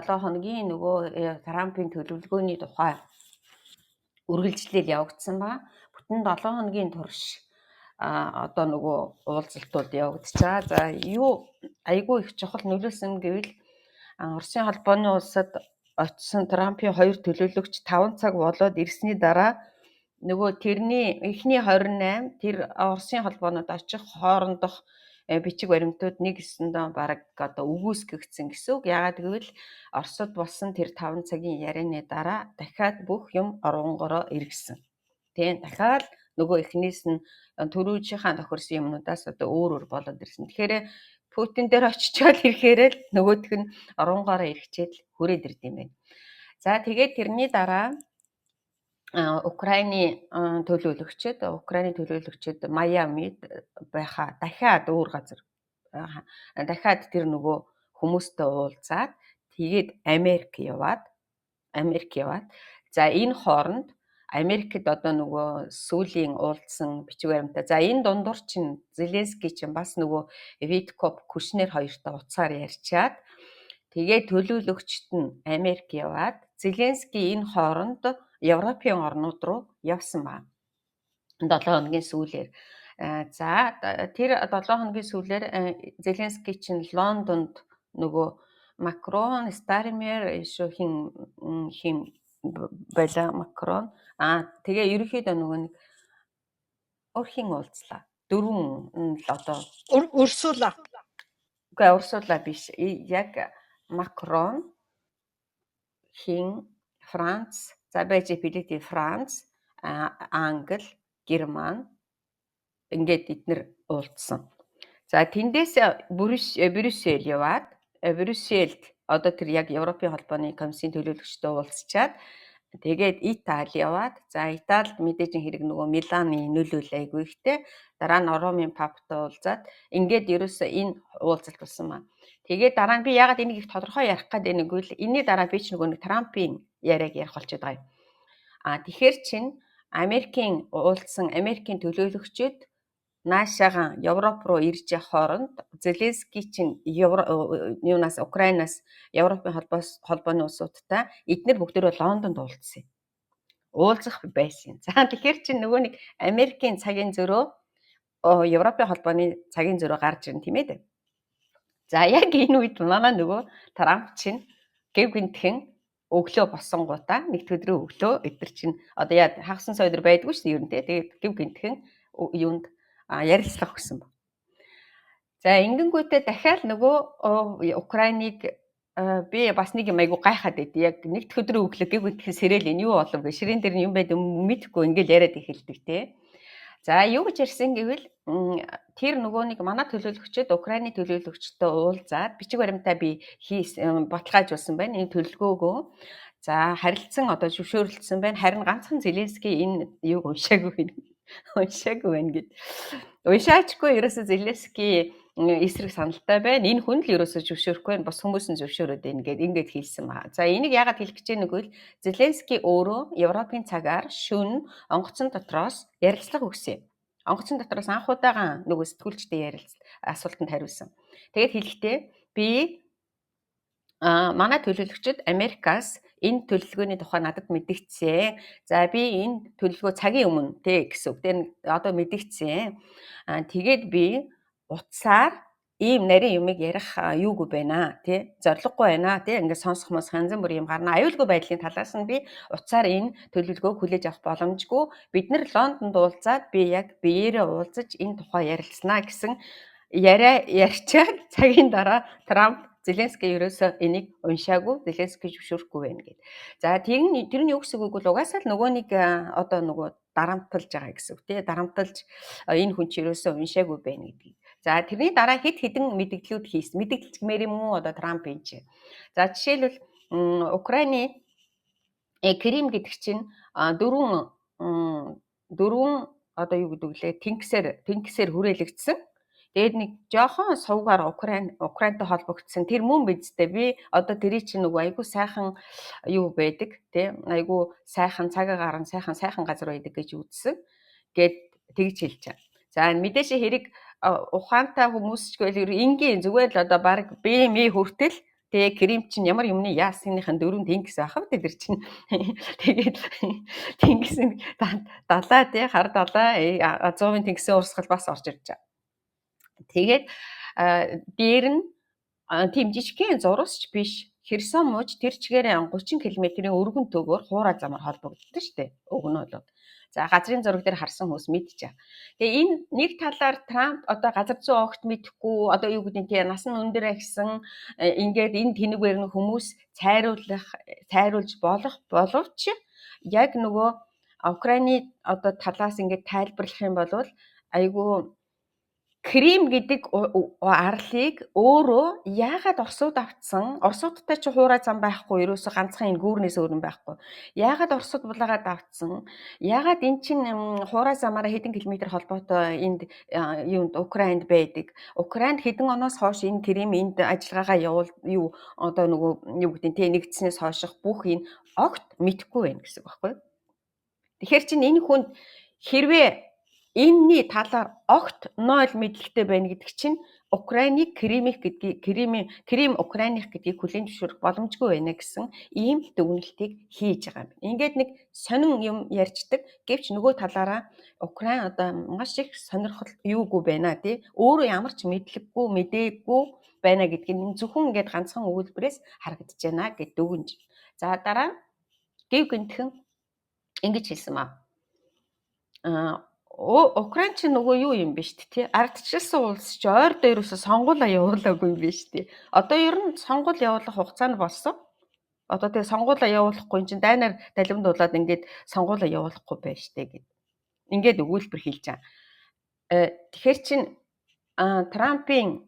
7 хоногийн нөгөө Трампын төлөвлөгөөний тухай үргэлжлэл явагдсан ба. Бүтэн 7 хоногийн турш одоо нөгөө уулзалтууд явагдаж байгаа. За, юу айгүй их чухал нөлөөлсөн гэвэл Оросын холбооны улсад очисон Трампын хоёр төлөөлөгч 5 цаг болоод ирсний дараа нөгөө тэрний эхний 28 тэр Оросын холбоонод очих хоорондох бичиг баримтууд нэг ёсондоо бараг одоо үгүйсгэгдсэн гэсэн үг. Яагаад гэвэл Оросод болсон тэр 5 цагийн ярианы дараа дахиад бүх юм оронгороо эргэсэн. Тийм, дахиад нөгөө эхнээс нь түрүүжийнхаа тохирсон юмнуудаас одоо өөр өөр болоод ирсэн. Тэгэхээр Путин дээр очичоод ирэхээрээ л нөгөөх нь оронгоороо эргэчээд л хүрээд ирд юм байна. За, тэгээд тэрний дараа Украины төлөөлөгчд Майамид байхаа дахиад өөр газар дахиад тэр нөгөө хүмүүстэй уулзаад, тэгээд Америк яваад, за, энэ хооронд Америкт одоо нөгөө сүүлийн уулзсан бичиг баримтаа. За, энэ дундуур чинь Зеленский чинь бас нөгөө Виткофф, Кушнер хоёртой утсаар ярьчаад, тэгээд төлөөлөгчд нь Америк яваад, Зеленский энэ хооронд Европын орнууд руу явсан байна. 7 хоногийн сүүлээр. За, тэр 7 хоногийн сүүлээр Зеленский чинь Лондонд нөгөө Макрон, Стармер шүү, хин хин байла, Макрон. Аа, тэгээ ерөнхийдөө нөгөө нэг өөр хин уулзлаа. Дөрвөн л одоо Урсула. Үгүй, Урсула биш. Яг Макрон, хин, Франц, за, байж Филиппин, Франц, Англи, Герман, ингээд эднэр уулзсан. За, тэндээс Брюссель яваад, Брюссельд одоо тэр яг Европын холбооны комиссийн төлөөлөгчтэй уулзчаад, тэгээд Итали яваад, за, Италид мэдээж хэрэг нөгөө Миланы нөлөөлөл айгүй ихтэй, дараа нь Ромын паптай уулзаад, ингээд ерөөсөө энэ уулзалт болсон маа. Тэгээд дараа нь би яагаад энийг их тодорхой ярих гээд байна гэвэл энэний дараа би ч нөгөө нэг Трампын яриаг ярих болчиход байгаа юм. А тэгэхээр чин Америкийн уулзсан Америкийн төлөөлөгчид наашаагаан Европ руу ирж явах хооронд Зеленский чинь Евро юунаас, Украинаас Европын холбооны улсуудтай эднэр бүгдээрээ Лондонд уулзсан юм. Уулзах байсан. За, тэгэхээр чинь нөгөө нэг Америкийн цагийн зөрөө, Европын холбооны цагийн зөрөө гарч ирнэ, тийм ээ. За, яг энэ үед манай нөгөө Трамп чинь гэв гинтхэн өглөө босонгуудаа нэг өдрийн өглөө өдр чинь одоо яа хагас сайн өдөр байдгүй шүү дээ ер нь, тий. Тэгээд гэв гинтхэн юунд ярилцлага өгсөн ба. За, ингэнгүүтээ дахиад нөгөө Украиныг би бас нэг юм айгу гайхаад байд. Яг нэг дэх өдрийн өглөө гэв гинтхэн сэрэл, энэ юу болов гэ, ширээн дээр нь юм байд мэдэхгүй ингээл яриад эхэлдэг, тий. За, юу гэж ярьсан гэвэл тэр нөгөө нэг манай төлөөлөгчд Украины төлөөлөгчтэй уулзаад бичиг баримтаа би хийс баталгаажуулсан байна. Энэ төлөвлөгөөгөө, за, харилцан одоо зөвшөөрлөсөн байна. Харин ганцхан Зеленский энэ юуг уншаагүй байна. Уншаагүй байна гэд. Уншаачгүй, ерөөсөө Зеленский эсрэг саналтай байна. Энэ хүн л ерөөсөө зөвшөөрөхгүй байна. Бус хүмүүс нь зөвшөөрөөд байна гэд ингээд хэлсэн ба. За, энийг яагаад хэлэх гэж байна гэвэл Зеленский өөрөө Европын цагаар шөнө онгоцон дотроос ярилцлага өгсөн юм. Онгоцон дотроос анх удаага нөгөө сэтгүүлчтэй асуултанд хариулсан. Тэгээд хэлэхдээ би манай төлөөлөгчд Америкаас энэ төлөвлөгөөний тухай надад мэдэгдсэн. За, би энэ төлөвлөгөө цагийн өмнө тэ гэсэн үг. Тэр одоо мэдэгдсэн. Тэгээд би утсаар ийм нарийн юмыг ярих юугүй байна, тий, зорилгогүй байна, тий, ингээд сонсох мос янз бүрийн юм гарна, аюулгүй байдлын талаас нь би утсаар энэ төлөвлөгөөг хүлээж авах боломжгүй, бид нар Лондонд уулзаад би яг биеэрээ уулзаж энэ тухай ярилцсанаа гэсэн яриа ярьчаад цагийн дараа Трамп Зеленский ерөөсөө энийг уншаагүй, Зеленский зөвшөөрөхгүй байна гэд. За, тэр нь тэр нь юу гэсэн үг вэ? Угаасаа л нөгөө нэг одоо нөгөө дарамтлж байгаа гэсэн үг, тий, дарамтлж энэ хүн чи ерөөсөө уншаагүй байна гэдгийг. За, тэрний дараа хэд хэдэн мэдэгдлүүд хийсэн. Мэдэгдэлч гэмээр юм уу одоо Трамп энэ чи. За, жишээлбэл, Украины Крим гэдэг чинь дөрвөн дөрвөн одоо юу гэдэг лээ, тэнгисээр хүрээлэгдсэн. Тэгээд нэг жоохон сувгаар Украинтай холбогдсон. Тэр мөн биз дээ. Би одоо тэрий чинь нөгөө айгүй сайхан юу байдаг, тий? Айгүй сайхан цаг агаар нь сайхан сайхан газар байдаг гэж үзсэн. Гэт тэгж хэлж байгаа. За, мэдээж хэрэг ухаантай хүмүүс ч гээл энгийн зүгээр л одоо баг би ми хүртэл Тэгээ Крим чинь ямар юмны яасныхын дөрвөн тэнгис байх вэ тэр чинь. Тэгээд тэнгисийн далай тий хар далай, Азовын тэнгисийн урсгал бас орж ирж байгаа. Тэгээд дээр нь тийм жижигхэн зурус ч биш. Херсон муж тэр чигээр 30 км-ийн өргөн төгөөр хуурай замаар холбогддог шүү дээ. Уг нь бол. За, газрын зураг дээр харсан хүмүүс мэдчихэе. Тэгээ энэ нэг талаар Трамп одоо газар зүй огт мэдэхгүй, одоо юу гэдэг нь тий нас нь өндөр ахисан, ингээд энэ тэнэг нь хүмүүс цайруулж болох боловч яг нөгөө Украины одоо талаас ингээд тайлбарлах юм бол айгүй Крим гэдэг арлыг өөрөө яагаад Оросууд автсан? Оросуудтай чи хуурай зам байхгүй, ерөөсө ганцхан энэ гүүрнээс өөр юм байхгүй. Яагаад Оросууд булаагаад автсан? Яагаад эн чин хуурай замаараа хэдэн километр холбоотой энд юунд Украинд байдаг? Украинд хэдэн оноос хойш энэ Крим энд ажиллагаагаа явуул юу одоо нөгөө юу гэдэг нь тэ нэгдснээс хойших бүх энэ огт мэдэхгүй байна гэсэн үг байхгүй юу? Тэгэхээр чин энэ хүнд хэрвээ энэний талаар огт 0 мэдлэгтэй байна гэдэг чинь Украиныг Кримих гэдгийг, Кримийн Крим Украиных гэдгийг хүлээн зөвшөөрөх боломжгүй байна гэсэн ийм дүгнэлтийг хийж байгаа юм. Ингээд нэг сонин юм ярьждаг. Гэвч нөгөө талаараа Украин одоо маш их сонирхол юугүй байна тий. Өөрөө ямар ч мэдлэггүй, мдээгүй байна гэдгийг нь зөвхөн ингээд ганцхан өгүүлбэрээс харагдаж байна гэд дүгнж. За, дараа гэв гэнтхэн ингэж хэлсэн ба. Украин ч нөгөө юу юм бэ шүү дээ тий. Ардчилсан улс чи ойр дээрөөсө сонгуулаа явуулаагүй юм биш тий. Одоо ер нь сонгуул явуулах хугацаа нь болсон. Одоо тэгээ сонгуулаа явуулахгүй чинь дайнаар далимдуулаад ингээд сонгуулаа явуулахгүй байж штэ гэд. Ингээд өгүүлбэр хэлж байгаа. Тэгэхээр чин Трампын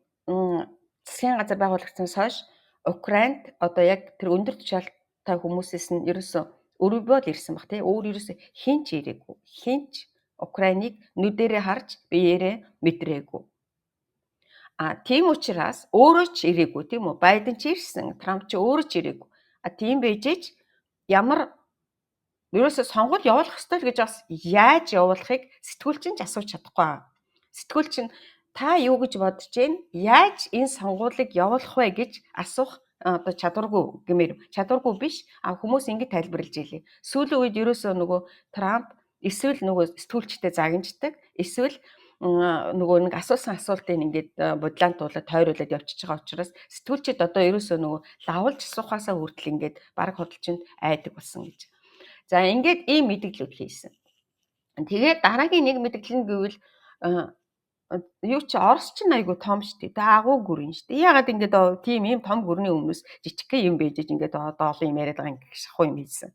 засгийн газар байгуулагдсанаас хойш Украинд одоо яг тэр өндөр тушаалтай хүмүүсээс нь ерөөсө өрөвөө л ирсэн баг тий. Өөр ерөөсө хэн ч ирээгүй. Хэн ч Украиныг нүдэрээ харж биеэрээ мэдрээгүй. А тийм учраас өөрөө ч ирээгүй тийм үү? Байден ч ирсэн, Трамп ч өөрөө ч ирээгүй. А тийм байж ямар ерөөсө сонгуул явуулах ёстой л гэж бас яаж явуулахыг сэтгүүлч нь ч асууж чадахгүй. Сэтгүүлч нь та юу гэж бодож байна? Яаж энэ сонгуулийг явуулах вэ гэж асуух одоо чадваргүй гэмээр, чадваргүй биш. А хүмүүс ингэж тайлбарлаж илээ. Сүүлийн үед ерөөсөө нөгөө Трамп эсвэл нөгөө сэтгүүлчтэй загинждаг, эсвэл нөгөө нэг асуусан асуултыг ингээд будлаантуулаад тойруулаад явчихж байгаа учраас сэтгүүлчид одоо ерөөсөө нөгөө лавлж асуухаасаа хүртэл ингээд бараг худалчинд айдаг болсон гэж. За, ингээд ийм мэдээлэлүүд хийсэн. Тэгээд дараагийн нэг мэдээлэл нь гэвэл юу чи Орос ч айгу том шүү дээ. Тэгээ агуу гүрэн шүү дээ. Яагаад ингээд тийм ийм том гүрний өмнөөс жижигхэн юм байж ингээд одоо олон юм яриад байгаа юм гэх шахуу юм хийсэн.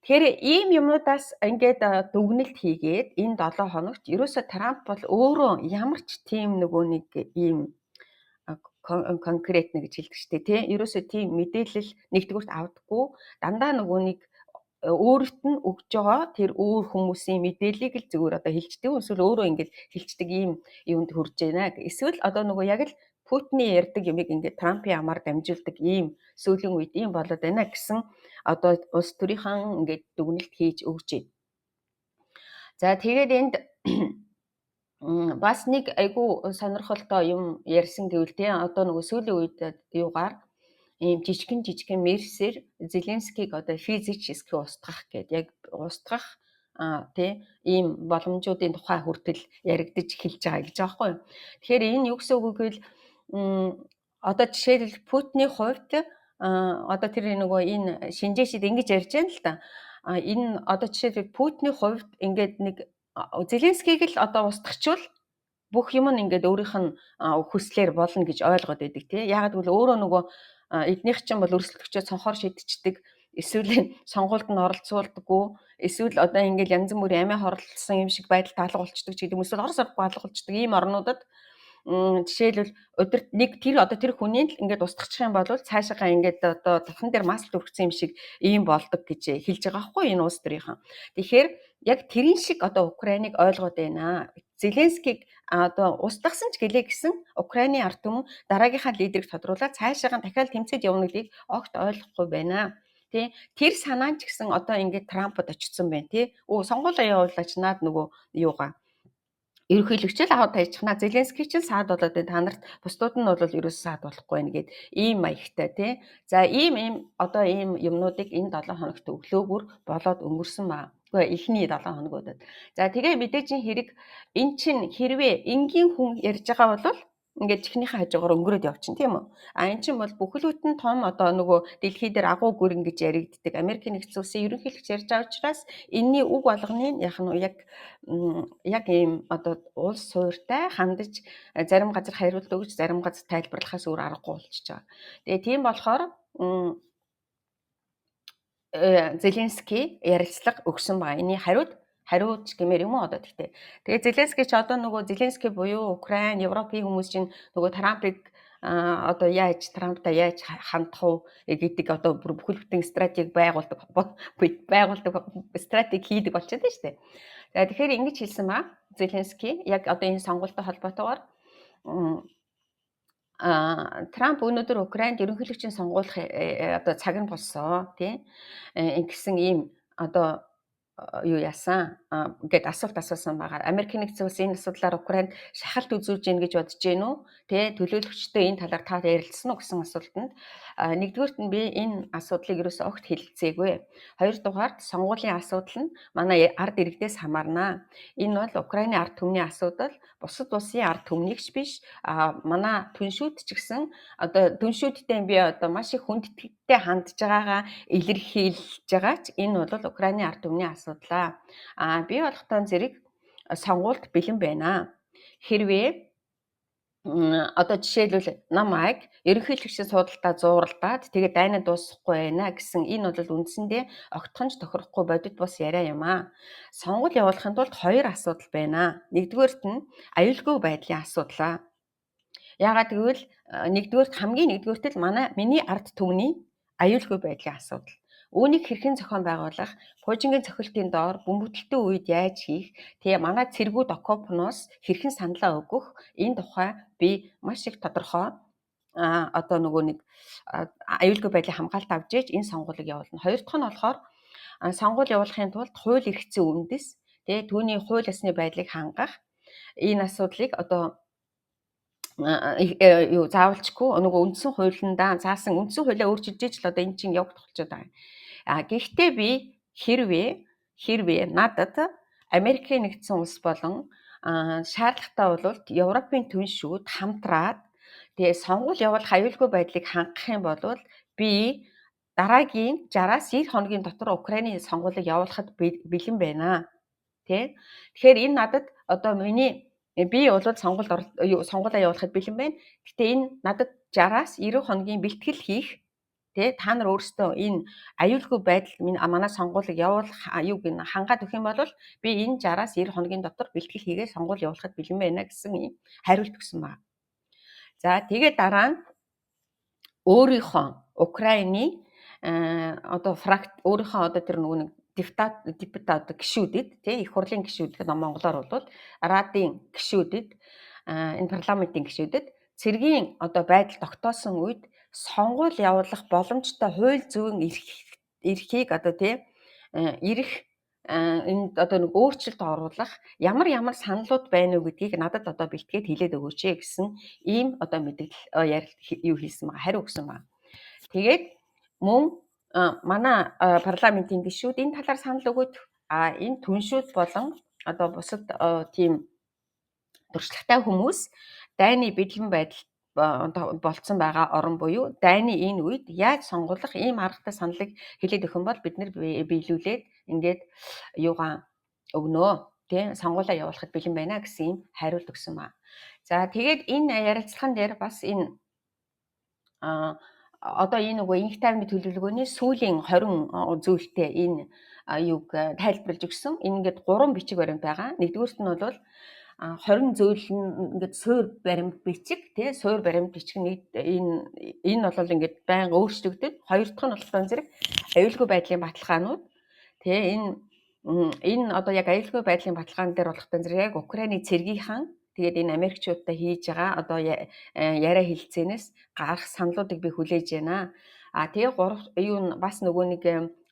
Тэгэхээр ийм юмнуудаас ингээд дүгнэлт хийгээд энэ 7 хоногт ерөөсө Трамп бол өөрөө ямар ч тийм нөгөө нэг ийм конкрет гэж хэлдэг шүү дээ тий. Ерөөсө тийм мэдээлэл нэгдүгüрт авдаггүй. Дандаа нөгөө нэг өөрт нь өгж байгаа тэр өөр хүмүүсийн мэдээллийг л зүгээр одоо хэлждэг. Эсвэл өөрөө ингээд хэлждэг ийм юунд хүрж байна. Эсвэл одоо нөгөө яг л Путиний ярьдаг юмыг ингээд Трампын амаар дамжуулдаг ийм сүүлийн үед ийм болоод байна гэсэн одоо улс төрийнхэн ингээд дүгнэлт хийж өгч байна. За, тэгээд энд бас нэг айгүй сонирхолтой юм ярьсан гэвэл тий одоо нөгөө сүүлийн үед юугаар ийм жижигэн жижигэн мерсээр Зеленскийг одоо физически устгах гээд яг устгах тий ийм боломжуудын тухай хүртэл яригдаж эхэлж байгаа гэж байгаа байхгүй юу. Тэгэхээр энэ юу гэсэн үг вэ гэвэл одоо жишээлбэл Путиний хувьд одоо тэр нөгөө энэ шинжээчид ингэж ярьж байна л да. Энэ одоо жишээлбэл Путиний хувьд ингээд нэг Зеленскийг л одоо устгачвал бүх юм нь ингээд өөрийнх нь хүслээр болно гэж ойлгоод байдаг тий. Яагаад гэвэл өөрөө нөгөө эднийх чинь бол өрсөлдөгчөө цонхоор шидчихдэг, эсвэл сонгуульд нь оролцуулдаггүй, эсвэл одоо ингээд янз бүрийн амиа хорлолсон юм шиг байдал таалга болчдөг ч гэдэг юм, эсвэл Орос аргагүй алга болчдөг ийм орнуудад жишээлбэл өдөрт нэг тэр одоо тэр хүний л ингээд устгачих юм бол цаашаагаа ингээд одоо талхан дээр масл түрхсэн юм шиг ийм болдог гэж хэлж байгаа байхгүй энэ улс төрийнхэн. Тэгэхээр яг тэрэн шиг одоо Украиныг ойлгоод байна. Зеленскийг одоо устгасан ч гэлээ гэсэн Украины ард түмэн дараагийнхаа лидерийг тодруулаад цаашаагаа дахиад тэмцээд явна гэдгийг огт ойлгохгүй байна. Тий. Тэр санаа ч гэсэн одоо ингээд Трампд очсон байна тий. Өө, сонгуулаа явуулаач наад нөгөө юугаа Ерөнхийлөгч л аваад таячихна. Зеленский ч саад болоод байна. Та нарт бусдууд нь бол ерөөс саад болохгүй байна гэд ийм маягтай тий. За ийм одоо ийм юмнуудыг энэ 7 хоногт өглөөгөр болоод өнгөрсөн ба. Үгүй эхний 7 хоногудад. За тэгээ мэдээж хэрэг эн чин хэрвээ энгийн хүн ярьж байгаа бол ингээд чихнийхээ хажуугаар өнгөрөөд явчихна тийм үү. А эн чинь бол бүхэл бүтэн том одоо нөгөө дэлхий дээр агуу гүрэн гэж яригддаг Америкийн нэгдсэн улсын ерөнхийлөгч ярьж байгаа учраас энэний үг болгоныг яг нь яг ийм одоо улс суурьтай хандаж зарим газар хариулт өгч зарим газар тайлбарлахаас өөр аргагүй болчихж байгаа. Тэгээ тийм болохоор Зеленский ярилцлага өгсөн байгаа. Энэний хариуд хариуч гэмээр юм уу одоо тэгтээ. Тэгээ Зеленский ч одоо нөгөө Зеленский буюу Украин, Европын хүмүүс чинь нөгөө Трампыг одоо яаж Трамптай яаж хандах уу гэдэг одоо бүхэл бүтэн стратеги байгуулдаг стратеги хийдэг болчиход байна шүү дээ. За тэгэхээр ингэж хэлсэн ба Зеленский яг одоо энэ сонгуультай холбоотойгоор Трамп өнөөдөр Украинд ерөнхийлөгчийн сонгуулах одоо цаг нь болсон тий. Ингэсэн ийм одоо юу яасан гэд асуулт асуусан байгаа. Америк нэгдсэн улс энэ асуудлаар Украинд шахалт үзүүлж гин гэж бодож гин үү? Тэ төлөөлөгчтэй энэ талаар та ярилцсан уу гэсэн асуултанд нэгдүгээрт нь би энэ асуудлыг ерөөсөө огт хэлэлцээгүй. Хоёрдугаарт сонгуулийн асуудал нь манай ард иргэдээс хамаарна. Энэ бол Украины ард түмний асуудал, бусад улсын ард түмнийгч биш. Манай түншүүд ч гэсэн одоо түншүүдтэй би одоо маш их хүндэтгэлтэй хандж байгаагаа илэрхийлж байгаа ч энэ бол Украины ард түмний асуудал. Би болохтон зэрэг сонгуульд бэлэн байна. Хэрвээ одоо жишээлбэл намайг ерөнхийлөгчийн суудалдаа зууралдаад тэгээ дайнаа дуусгахгүй байна гэсэн энэ бол үндсэндээ огтхонч тохирохгүй бодит бус яриа юм аа. Сонгуул явуулахын тулд хоёр асуудал байна. Нэгдүгээрт нь аюулгүй байдлын асуудал. Яагаад гэвэл нэгдүгээрт хамгийн нэгдүгээрт л миний ард түмний аюулгүй байдлын асуудал. Үүнийг хэрхэн зохион байгуулах, пуужингийн цохилтын доор бөмбөгдөлтийн үед яаж хийх, тэгээ манай цэргүүд окопноос хэрхэн саналаа өгөх энэ тухай би маш их тодорхой одоо нөгөө нэг аюулгүй байдлын хамгаалалт авч ээж энэ сонгуулийг явуулна. Хоёр дахь нь болохоор сонгуул явуулахын тулд хууль эрх зүйн үндэс, тэгээ түүний хууль ёсны байдлыг хангах энэ асуудлыг одоо юу заавалчгүй нөгөө үндсэн хуулиндаа заасан үндсэн хуулиа өөрчилж иж л одоо энэ чинь явагдах болчиход байгаа юм. Гэхдээ би хэрвээ надад Америкийн нэгдсэн улс болон шаардлагатай бол Европын түншүүд хамтраад тэгээ сонгуул явуулах аюулгүй байдлыг хангах юм бол би дараагийн 60-аас 90 хоногийн дотор Украины сонгуулийг явуулахад бэлэн байна. Тэ? Тэгэхээр энэ надад одоо би бол сонгуулаа явуулахад бэлэн байна. Гэтэ энэ надад 60-аас 90 хоногийн бэлтгэл хийх тэ та нар өөрсдөө энэ аюулгүй байдал манай сонгуулийг явуулах юу гин хангаад өгөх юм бол би энэ 60-аас 90 хоногийн дотор бэлтгэл хийгээ сонгуул явуулахад бэлэн байна гэсэн ийм хариулт өгсөн байна. За тэгээ дараа нь өөрийнхөө Украины одоо өөрийнхөө одоо тэр нөгөө нэг депутат гишүүдэд тий их хурлын гишүүд гэх монголоор бол Радын гишүүдэд энэ парламентын гишүүдэд цэргийн одоо байдал тогтоосон үед сонгуул явуулах боломжтой хууль зүйн эрхийг одоо тий эрх энд одоо нэг өөрчлөлт оруулах ямар ямар саналууд байна уу гэдгийг надад одоо бэлтгээд хэлээд өгөөч гэсэн ийм одоо мэдээлэл ярилт юу хийсэн байгаа хариу өгсөн байна. Тэгээд мөн манай парламентын гишүүд энэ талаар санал өгөөд энэ түншүүд болон одоо бусад тийм туршлагатай хүмүүс дайны бэлэн байдал болцсон байгаа орон буюу дайны энэ үед яаж сонгуулах ийм аргатай саналыг хэлээд өгөх юм бол бид нэр биелүүлээд ингээд юугаа өгнөө тий сонгуулаа явуулахад бэлэн байна гэсэн ийм хариулт өгсөн ба. За тэгээд энэ ярилцлаган дээр бас энэ одоо энэ нөгөө инх тайвны төлөвлөгөөний сүүлийн 20 зүйлтэй энэ юуг тайлбарлаж өгсөн. Энэ ингээд 3 бичиг баримт байгаа. Нэгдүгüүрт нь бол 20 зүйл нь ингээд суур баримт бичиг тий суур баримт бичиг нэг энэ бол ингээд байнга өөрчлөгдөд. Хоёр дахь нь болохоор зэрэг аюулгүй байдлын баталгаанууд тий энэ одоо яг аюулгүй байдлын баталгаан дээр болох зэрэг яг Украины цэргийнхэн тэгээд энэ Америкчуудтай хийж байгаа одоо яриа хэлцээнээс гарах саналуудыг би хүлээж байна. А тэгээ гурав юу бас нөгөө нэг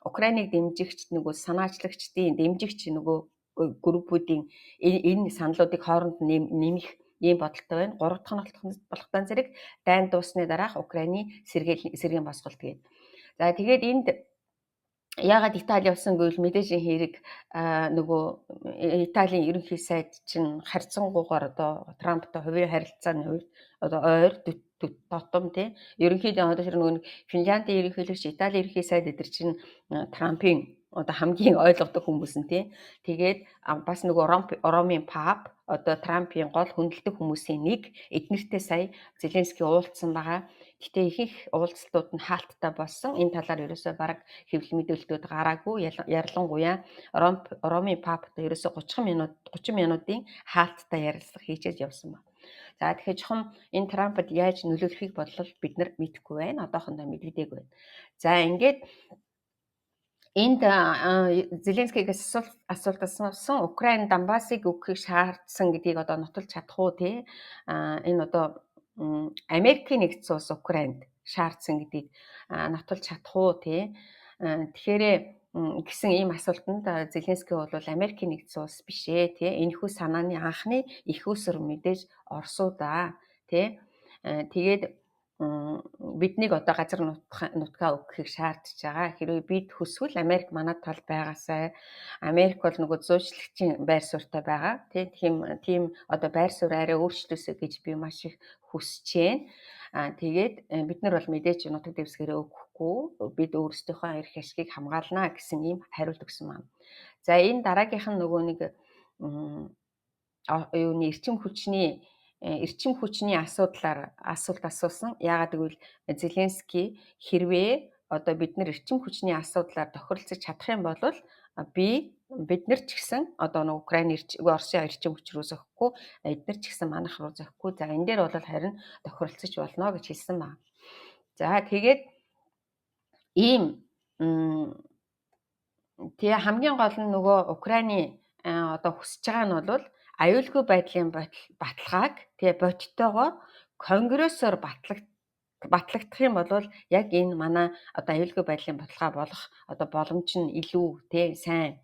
Украиныг дэмжигч нөгөө санаачлагчдын дэмжигч нөгөө группүүдийн энэ саналуудыг хооронд нэмэх ийм бодолтой байна. Гурав дахь нь болохтой зэрэг дайн дууссаны дараах Украины сэргээн босголт гээд. За тэгээд энд яагаад Итали явсан гэвэл мэдээж хэрэг нөгөө Италийн ерөнхий сайд чинь харьцангуйгаар одоо Трамптай хувийн харилцааны хувьд одоо ойр тотом тий. Ерөнхийдөө одоо тэр нөгөө Финляндийн ерөнхийлөгч, Италийн ерөнхий сайд эдэр чинь Трампын одоо хамгийн ойлгодог хүмүүс нь тий. Тэгээд бас нөгөө Ромын пап одоо Трампын гол хүндэлдэг хүмүүсийн нэг эднэртэй сая Зеленский уулзсан байгаа. Гэтэ ихэнх уулзалтууд нь хаалттай болсон. Энэ талаар ерөөсөө бараг хэвлэл мэдээлэлүүд гараагүй. Ялангуяа Ромын паптай ерөөсөө 30 минутын хаалттай ярилцлага хийчээд явсан байна. За тэгэхээр чухам энэ Трампд яаж нөлөөлөхийг бодлол бид нар мэдэхгүй байна. Одоохондоо мэддэггүй байна. За ингээд энд Зеленскийгээс асуулт асуусан. Украин Донбассыг өгөхийг шаардсан гэдгийг одоо нотолж чадах уу тий? Энэ одоо Америкийн нэгдсэн улс Украинд шаардсан гэдгийг нотолж чадах уу тий? Тэгэхээр гэсэн ийм асуултанд Зеленский бол Америкийн нэгдсэн улс биш ээ тий? Энэхүү санааны анхны их усэр мэдээж Оросуудаа тий? Тэгээд биднийг одоо газар нутгаа өгөхийг шаардж байгаа. Хэрвээ бид хүсвэл Америк манай тал байгаасай. Америк бол нөгөө зуучлагчийн байр суурьтай байгаа. Тийм одоо байр суурь арай өөрчлөөсэй гэж би маш их хүсэж байна. Тэгээд бид нар бол мэдээж нутаг дэвсгэрээ өгөхгүй, бид өөрсдийнхөө эрх ашгийг хамгаална гэсэн ийм хариулт өгсөн байна. За энэ дараагийнх нь нөгөө нэг юуны эрчим хүчний асуудлаар асуулт асуусан. Яагаад гэвэл Зеленский хэрвээ одоо бид нар эрчим хүчний асуудлаар тохиролцож чадах юм бол бид нар ч гэсэн одоо нэг Украин Оросын эрчим хүч рүү зохихгүй, эдгээр ч гэсэн манайх руу зохихгүй. За энэ дээр бол харин тохиролцож болно гэж хэлсэн байна. За тэгээд ийм тэгээ хамгийн гол нь нөгөө Украины одоо хүсэж байгаа нь бол аюулгүй байдлын баталгааг тэгээ бодтойгоор конгрессоор батлагдах юм бол яг энэ манай одоо аюулгүй байдлын баталгаа болох одоо боломж нь илүү тий сайн.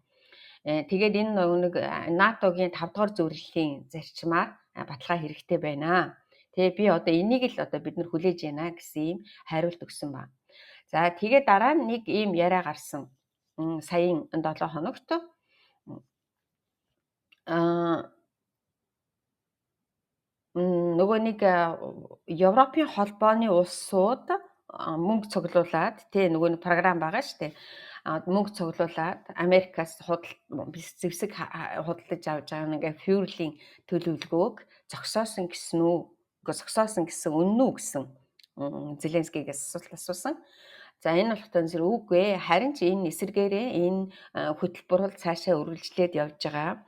Тэгээд энэ нэг НАТОгийн 5 дугаар зөвлөлийн зарчмаар баталгаа хэрэгтэй байна. Тэгээ би одоо энийг л одоо бид нар хүлээж байна гэсэн ийм хариулт өгсөн байна. За тэгээ дараа нь нэг ийм яриа гарсан. Саяын 7 хоногт нөгөө нэг Европын холбооны улсууд мөнгө цуглуулад тий нөгөө нэг програм байгаа шүү дээ. Мөнгө цуглуулад Америкаас зэвсэг худалдаж авч байгаа нэг фьюрлийн төлөвлөгөөг зогсоосон гэсэн үү? Зогсоосон гэсэн үнэн үү гэсэн Зеленскийгээс асуулт асуусан. За энэ болохоор зэрэг үгүй ээ. Харин ч энэ эсэргээрээ энэ хөтөлбөр бол цаашаа үргэлжлээд явж байгаа.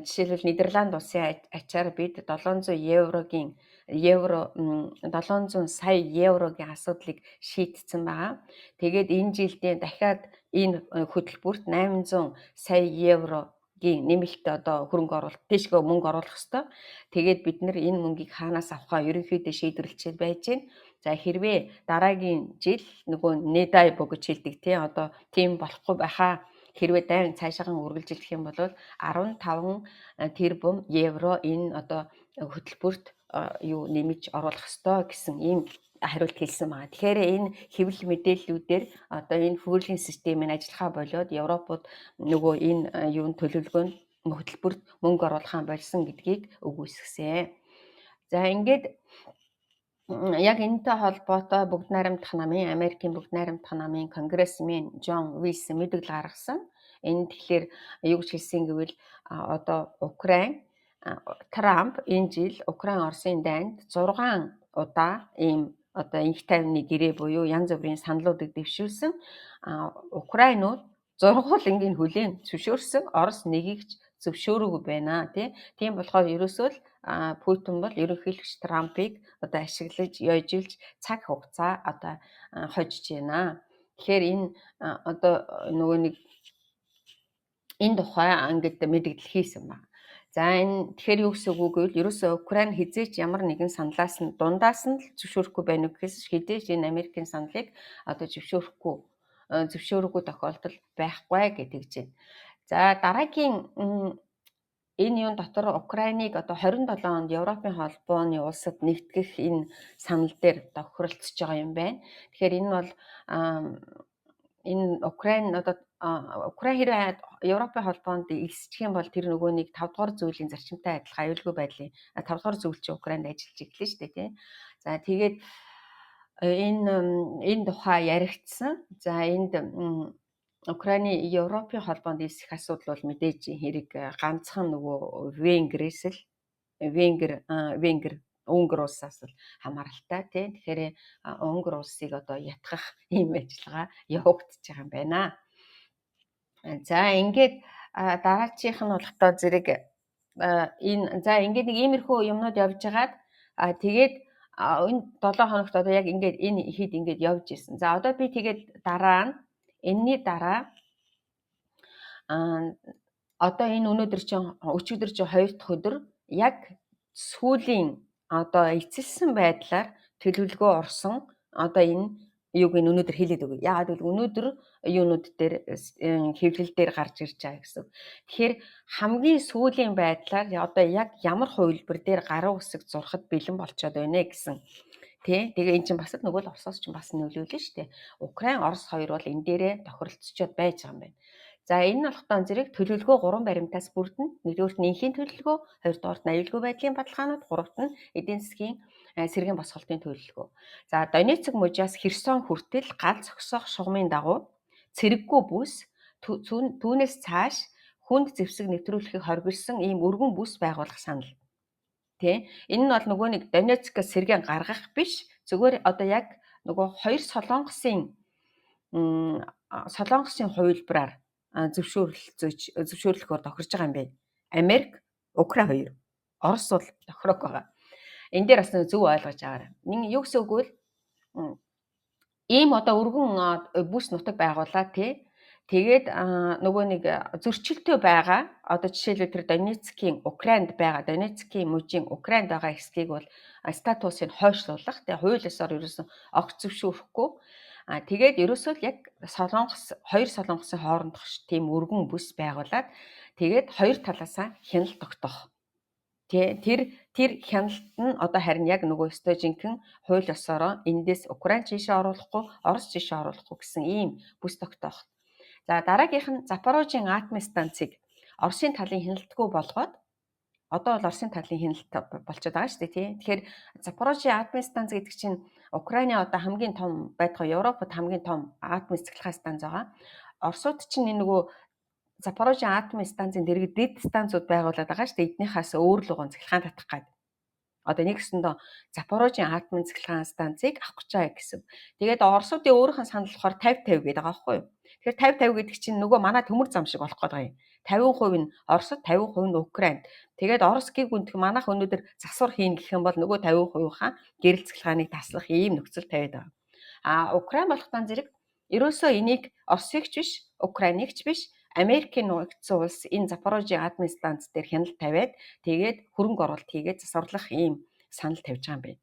Жишээлбэл Нидерланд улсын ачаар бид 700 еврогийн 700 сая еврогийн асуудлыг шийдсэн байгаа. Тэгээд энэ жилдээ дахиад энэ хөтөлбөрт 800 сая еврогийн нэмэлт одоо хөрөнгө оруулалт тийшгээ мөнгө оруулах ёстой. Тэгээд бид нэр энэ мөнгийг хаанаас авахаа ерөнхийдөө шийдвэрлэчихэд байж байна. За хэрвээ дараагийн жил нөгөө недай бо гэж хэлдэг тий одоо тийм болохгүй байхаа хэрвээ дайн цаашаахан үргэлжилэх юм бол 15 тэрбум евро энэ одоо хөтөлбөрт юу нэмж оруулах ёстой гэсэн ийм хариулт хэлсэн байгаа. Тэгэхээр энэ хэвлэл мэдээллүүдээр одоо энэ фүүрлийн системийг ажиллахаа болиод Европууд нөгөө энэ юун төлөвлөгөө нь хөтөлбөрт мөнгө оруулахаа болсон гэдгийг үгүйсгэсэн. За ингээд яг энэтэй холбоотой бүгд найрамдах намын Америкийн бүгд найрамдах намын конгрессмен Джон Уилсон мэдээлэл гаргасан. Энэ тэгэхээр юу гэж хэлсэн гэвэл одоо Украин Трамп энэ жил Украин Оросын дайнд 6 удаа ийм одоо инх тайвны гэрээ буюу янз бүрийн саналуудыг дэвшүүлсэн. Украинууд зургуулангийн хүлээн зөвшөөрсөн, Орос нэгийг ч зөвшөөрөөгүй байна тий. Тийм болохоор ерөөсөө л Путин бол ерөнхийлөгч Трампыг одоо ашиглаж, ёожилж цаг хугацаа одоо хожиж байна. Тэгэхээр энэ одоо нөгөө нэг энэ тухай ингээд мэдэгдэл хийсэн байна. За энэ тэгэхээр юу гэсэн үг вэ гэвэл ерөөсөө Украин хизээч ямар нэгэн саналаас нь дундаас нь л зөвшөөрөхгүй байна уу гэхээс хизээч энэ Америкийн саналыг одоо зөвшөөрөхгүй тохиолдол байхгүй гэдэг чинь. За, дараагийн энэ юун дотор Украиныг одоо 27 онд Европын холбооны улсад нэгтгэх энэ санал дээр тохиролцож байгаа юм байна. Тэгэхээр энэ бол энэ Украин, одоо Украин хэрвээ Европын холбоонд элсчих юм бол тэр нөгөө нэг 5 дугаар зүйлийн зарчимтай адилхан аюулгүй байдлын 5 дугаар зүйл чинь Украинд ажиллаж иглээ шүү дээ, тий. За, тэгээд энэ тухай яригдсан. За, энд Украины Европын холбоонд элсэх асуудал бол мэдээж хэрэг ганцхан нөгөө Венгрээс л Венгр Унгар улсаас л хамааралтай, тий. Тэгэхээр Унгар улсыг одоо ятгах ийм ажиллагаа явагдаж байгаа юм байна. За, ингээд дараачих нь болохдоо зэрэг энэ, за, ингээд нэг иймэрхүү юмнууд явж хагаад, тэгээд энэ 7 хоногт одоо яг ингээд энэ хэд ингээд явж исэн. За, одоо би тэгээд дараа нь, энэний дараа одоо энэ өнөөдөр чинь, өчигдөр чинь хоёр дахь өдөр, яг сүүлийн одоо эцэлсэн байдлаар төлөвлөгөө орсон одоо энэ юуг энэ өнөөдөр хэлээд өгье. Яагаад гэвэл өнөөдөр юунууд дээр, хэвлэл дээр гарч ирж байгаа гэсэн. Тэгэхээр хамгийн сүүлийн байдлаар одоо яг ямар хувилбар дээр гаруй хэсэг зурхад бэлэн болцоод байна гэсэн. Тэ. Тэгээ эн чинь бас л нөгөө л Оросоос чинь бас нөлөөлнө шүү дээ. Украин, Орос хоёр бол энэ дээрээ тохиролцоод байж байгаа юм байна. За, энэ нь болохдоо зэрэг төлөвлөгөө гурван баримтаас бүрдэнэ. Нэгдүгээрт нь энхийн төлөвлөгөө, хоёрдугаарт нь аюулгүй байдлын баталгаанууд, гуравт нь эдийн засгийн сэргээн босголтын төлөвлөгөө. За, Донецк мужаас Херсон хүртэл гал зогсоох шугамын дагуу цэрэггүй бүс, түүнээс цааш хүнд зэвсэг нэвтрүүлэхийг хоригдсон ийм өргөн бүс байгуулах санал. Тэ? Энэ нь бол нөгөө нэг Донецкээс сэргээн гаргах биш. Зүгээр одоо яг нөгөө хоёр Солонгосын хувилбараар зөвшөөрлөхөөр тохирж байгаа юм байна. Америк, Украин хоёр. Орос бол тохироог байгаа. Энэ дээр бас нэг зөв ойлгож аваарай. Нэг юу гэсэн үг вэ? Ийм одоо өргөн бүс нутаг байгуулаад, тий. Тэгээд нөгөө нэг зөрчилтэй байгаа, одоо жишээлбэл тэр Донецкийн Украинд байгаа, Донецкийн мужийн Украинд байгаа хэсгийг бол статусыг хойшлуулах. Тэгээ хууль ёсоор ерөөсөн огт зөвшөөрөхгүй. Тэгээд ерөөсөө л яг Солонгос, хоёр Солонгосын хоорондох тийм өргөн бүс байгуулад, тэгээд хоёр талаасаа хяналт тогтоох. Тэ, тэр хяналт нь одоо харин яг нөгөө ёстой жинхэнэ хууль ёсоороо эндээс Украин чийшээ оруулахгүй, Орос чийшээ оруулахгүй гэсэн ийм бүс тогтоох. За, дараагийнх нь Запорожийн атомын станцыг Оросын талын хяналтгүй болгоод, одоо бол Оросын талын хяналт болчиход байгаа шүү дээ, тий. Тэгэхээр Запорожийн атомын станц гэдэг чинь Украины одоо хамгийн том байтугай Европод хамгийн том атомын цахилгаан станц байгаа. Оросууд чинь энэ нөгөө Запорожийн атомын станцын дэргэд дэд станцууд байгуулад байгаа шүү дээ. Эднийхээс өөр луган цахилгаан татах гээд. Одоо нэг өсөндөө Запорожийн атомын цахилгаан станцыг авах гэж байгаа гэсэн. Тэгээд Оросуудын өөрийнх нь санал болохоор 50 50 гэдэг байгаа байхгүй юу? Тэгэхээр 50 50 гэдэг чинь нөгөө манай төмөр зам шиг болох гээд байгаа юм. 50% нь Оросод, 50% нь Украинд. Тэгээд Орос гів гүнтэх манайх өнөөдөр засвар хийн гэх юм бол нөгөө 50%-ийнхаа гэрэл цахилгааныг таслах ийм нөхцөл тавиад байгаа. А Украин болохтон зэрэг ерөөсөө энийг Оросыг ч биш, Украиныг ч биш, Америкийн нэгдсэн улс энэ Запорожийн атомын станц дээр хяналт тавиад, тэгээд хөрөнгө оруулалт хийгээд засварлах ийм санал тавьж байгаа юм байна.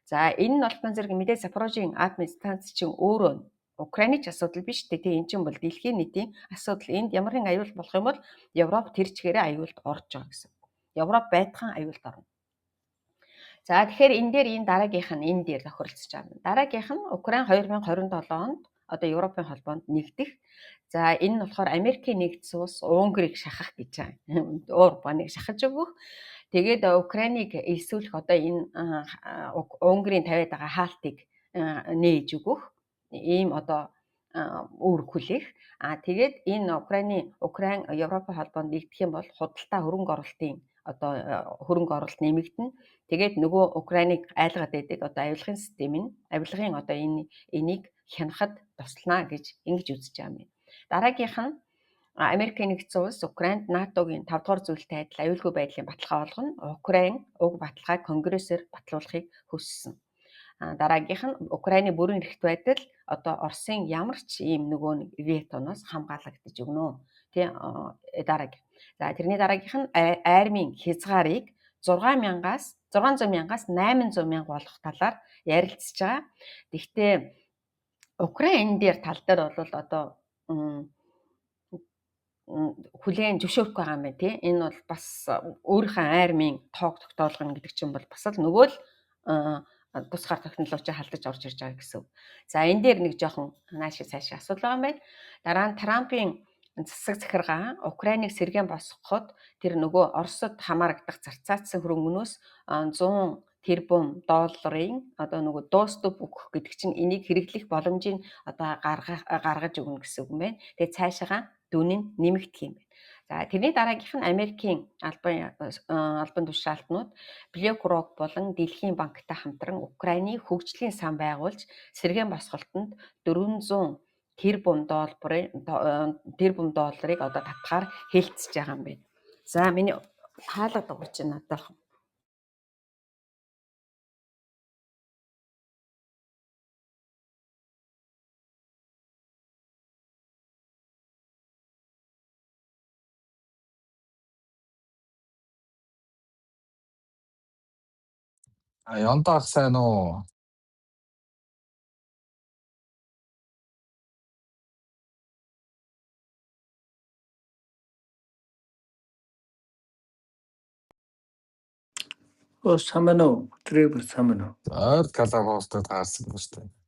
За, энэ нь болохтон зэрэг мэдээ Запорожийн атомын станц чинь өөрөө Украины ч асуудал биш үү? Тэгээ эн чинь бол дэлхийн нийтийн асуудал. Энд ямар нэгэн аюул болох юм бол Европ тэр чигээрээ аюулд орж байгаа гэсэн. Европ байтхан аюулд орно. За, тэгэхээр энэ дээр энэ дараагийнх нь энэ дээр тохиролцож байгаа. Дараагийнх нь Украин 2027 онд одоо Европын холбоонд нэгдэх. За, энэ нь болохоор Америкийн нэгдсэн улс Унгарыг шахах гэж байгаа. Орбаныг шахаж өгөх. Тэгээд Украиныг элсүүлэх, одоо энэ Унгарын тавиад байгаа хаалтыг нээж өгөх. Ийм одоо үүрэг хүлээх. А тэгээд энэ Украин Европын холбоонд нэгдэх юм бол худалдаа хөрөнгө оруулалтын одоо хөрөнгө оруулалт нэмэгдэнэ. Тэгээд нөгөө Украиныг айлгаад байдаг одоо авилгын систем нь, авилгын одоо энэ энийг хянахад туслана гэж ингэж үзэж байгаа юм байна. Дараагийнх нь Америкийн нэгдсэн улс Украинд НАТОгийн 5 дугаар зүйлтэй адил аюулгүй байдлын баталгаа олгоно. Украин уг баталгааг Конгрессээр батлуулахыг хүссэн. Дараагийнх нь Украины бүрэн эрхт байдал одоо Оросын ямар ч ийм нөгөө нэг ветоноос хамгаалагдаж өгнө. Тэ, дараагийн. За, тэрний дараагийнх нь армийн хязгаарыг 6 мянгаас 600 мянгаас 800 мянга болох талаар ярилцж байгаа. Тэгэхдээ Украин энэ дээр тал дээр бол одоо Хүлээн зөвшөөрөхгүй байгаа юм байна тий. Энэ бол бас өөрийнхөө армийн тоог тогтоолгоно гэдэг чинь бол бас л нөгөө л тусгаар технологи халдаж орж ирж байгаа гэсэн үг. За, энэ дээр нэг жоохон нааши цаашаа асуудал байгаа юм байна. Дараа нь Трампын засаг захиргаа Украиныг сэргээн босгоход тэр нөгөө Оросод хамаарагдах зарцаацсан хөрөнгөнөөс 100 тэрбум долларын одоо нөгөө доступ өгөх гэдэг чинь энийг хэрэглэх боломжийг одоо гаргаж өгнө гэсэн үг юм байна. Тэгээ цаашаага дүн нь нэмэгдэх юм байна. За, тэрний дараагийнх нь Америкийн албан тушаалтнууд BlackRock болон Дэлхийн банктай хамтран Украины хөгжлийн сан байгуулж сэргээн босголтонд 400 тэрбум долларыг одоо татахаар хэлцэж байгаа юм байна. За, миний хаалга дуурч байна надад. А, Яндаах сайн уу? Оо, сайн уу? Өдрийн бүр сайн уу? Ойр Clubhouse-тай таарсан юм шүү дээ.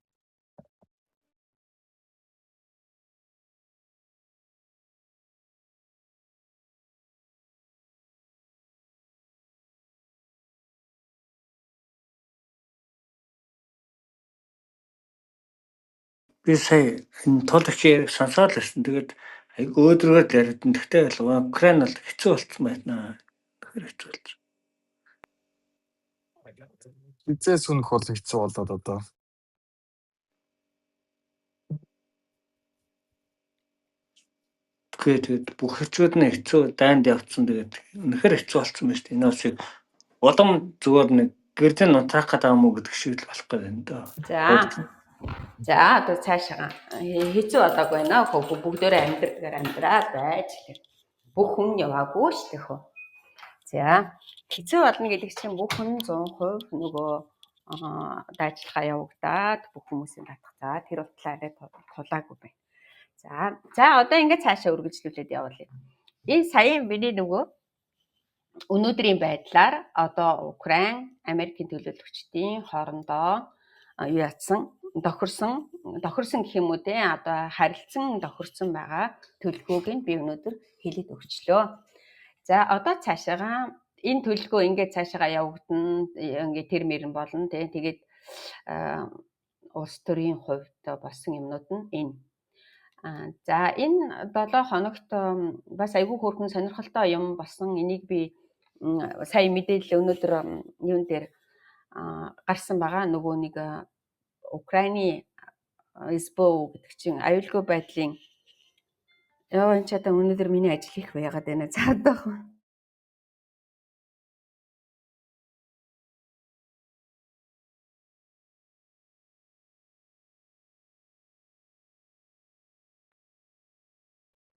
Би сая энэ тул их яриг сонсоод л байсан. Тэгээд айгүй өөдрөгөр л яриад. Гэхдээ л Украин бол хэцүү болцсон байна. Тэгэхээр хэцүү болцсон. Хизээ сүнэх бол хэцүү болоод одоо. Тэгэхээр тэгээд бүх хэрчүүд нь хэцүү дайнд явцсан. Тэгээд үнэхээр хэцүү болцсон байна шүү дээ. Энэ улсыг улам зүгээр нэг гэрдэн нутраах гэдэг юм уу гэдэг шиг л болох гээд байна даа. За. За, одоо цаашаа хэцүү болоог байна. Бүгдээрээ амьдрдгаар амьдраад байж л. Бүх хүн яваагүй шүү дээ хөө. За, хэцүү болно гэдэг чинь бүх хүн 100% нөгөө дайчилгаа явагдаад бүх хүмүүсийн татах. За, тэр утлаа арай тулаагүй байна. За за, одоо ингээд цаашаа үргэлжлүүлээд явуулъя. Энэ саяын миний нөгөө өнөөдрийн байдлаар одоо Украин, Америкийн төлөөлөгчдийн хоорондоо юу ятсан, тохирсон тохирсон гэх юм уу те, одоо харилцан тохирсон байгаа төлөвлөгөөг нь би өнөөдөр хэлээд өгчлөө. За, одоо цаашаагаа энэ төлөвлөгөө ингээд цаашаагаа явагдана, ингээд тэр мөрөн болно те. Тэгээд улс төрийн хувьд болсон юмнууд нь энэ. За, энэ 7 хоногт бас айгүй хөөрхөн сонирхолтой юм болсон. Энийг би сая мэдээлэл өнөөдөр юун дээр гарсан байгаа. Нөгөө нэг Украины СБУ гэдэг чинь аюулгүй байдлын. Йоо, энэ ч одоо өнөөдөр миний ажил их байгаад байна. За, одоо.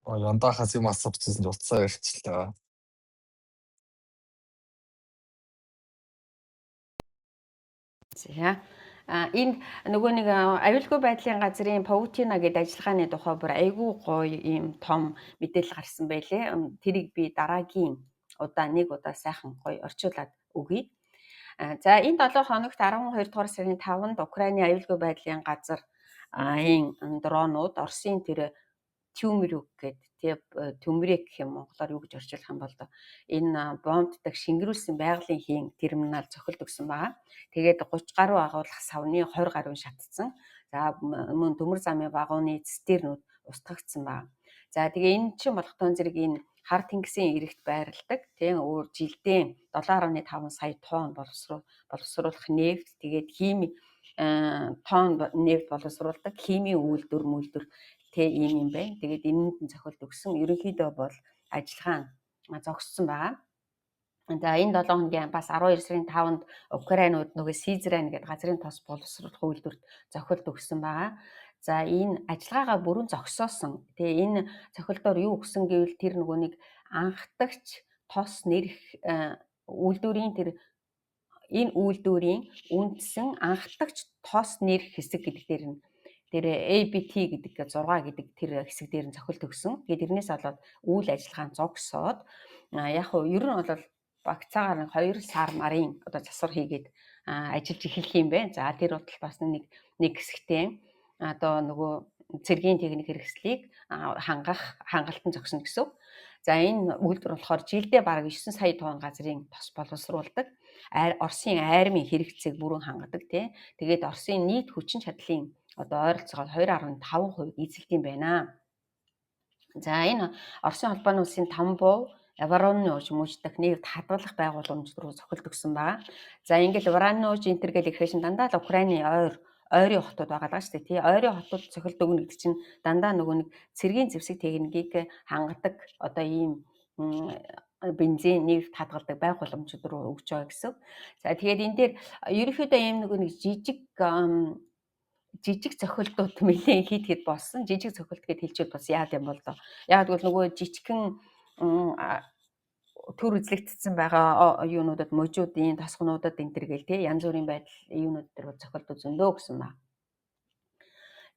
Оо, Яндаахаас юм асуух гэсэн чинь утсаа барьчихлаа. За. А, энэ нөгөө нэг аюулгүй байдлын газрын Паутина гэдэг ажиллагааны тухай бүр айгүй гоё ийм том мэдээлэл гарсан байлээ. Тэрийг би дараагийн удаа нэг удаа сайхан гоё орчуулад өгье. За, энэ 7 хоногт 12 дугаар сарын 5-нд Украины аюулгүй байдлын газар ийн дронууд Оросын тэр Тюмрюк гэдэг тий, Төмрек гэх юм, монголоор юу гэж орчуулах юм бол доо, энэ бомбддаг шингэрүүлсэн байгалийн хийн терминал цохилд өгсөн байгаа. Тэгээд 30 гаруй агуулгах савны 20 гаруй шатцсан. За, мөн төмөр замын вагоны цистернүүд устгагдсан байна. За, тэгээ энэ чинь болготон зэрэг энэ хар тэнгисийн эрэгт байрладаг тийм өөр жилдээ 7.5 сая тонн боловсруулах нефть, тэгээд хими тонн нефть боловсруулдаг химийн үйлдвэр мүлдвэр тэ ийм юм байна. Тэгээд энэнд нь цохилт өгсөн. Ерөнхийдөө бол ажиллагаа нь зогссон байгаа. За, энэ 7 хоногийн бас 12 сарын 5-нд Украинууд нөгөө Сизрань гэдэг газрын тос боловсруулах үйлдвэрт зохилт өгсөн байгаа. За, энэ ажиллагаагаа бүрэн зогсоосон. Тэгээ энэ цохилдоор юу өгсөн гэвэл тэр нөгөө нэг анхдагч тос нэрх үйлдвэрийн тэр энэ үйлдвэрийн үндсэн анхдагч тос нэрх хэсэг гэдэг дээр нь Тэр ABT гэдэг 6 гэдэг тэр хэсэг дээр нь цохилт өгсөн. Тэгээд тэрнээс болоод үйл ажиллагаа нь зогсоод яг хуу ер нь бол багцаагаар 2 сар марын одоо засвар хийгээд ажиллаж эхэлэх юм байна. За, тэр бодол бас нэг хэсэгтээ одоо нөгөө цэргийн техник хэрэгслийг хангах хангалт нь зогсно гэсэн. За, энэ үйлдвэр болохоор жилдээ бараг 9 сая тонн газрын тос боловсруулдаг. Оросын армийн хэрэгцээг бүрэн хангадаг, тий. Тэгээд Оросын нийт хүчин чадлын одоо ойролцоогоор 2.5% эзэлдэг юм байна. За, энэ Оросын холбооны улсын Тамбов, Воронеж мужидах нефть хадгалах байгууламж руу цохилт өгсөн байгаа. За, ингээл Воронеж энэ төр гэл ихээр шин дандаа л Украины ойрын хотууд байгаа даа шүү дээ, тий. Ойрын хотууд цохилт өгнө гэдэг чинь дандаа нөгөө нэг цэргийн зэвсэг техникийг хангадаг одоо ийм бензин, нефть хадгалдаг байгууламжууд руу өгч байгаа гэсэн. За, тэгээд энэ дээр ерөнхийдөө ийм нөгөө нэг жижиг жижиг цохилтууд нэлээд хит хит болсон. Жижиг цохилт гэд хэлчихвэл бас яад юм бол доо. Яг гэвэл нөгөө жижигхэн төр үзлэгдсэн байгаа юунуудад, мужуудын тосгонуудад энэ төр гээл тий, янз бүрийн байдал юунууд дээр бол цохилтууд зөндөө гэсэн ба.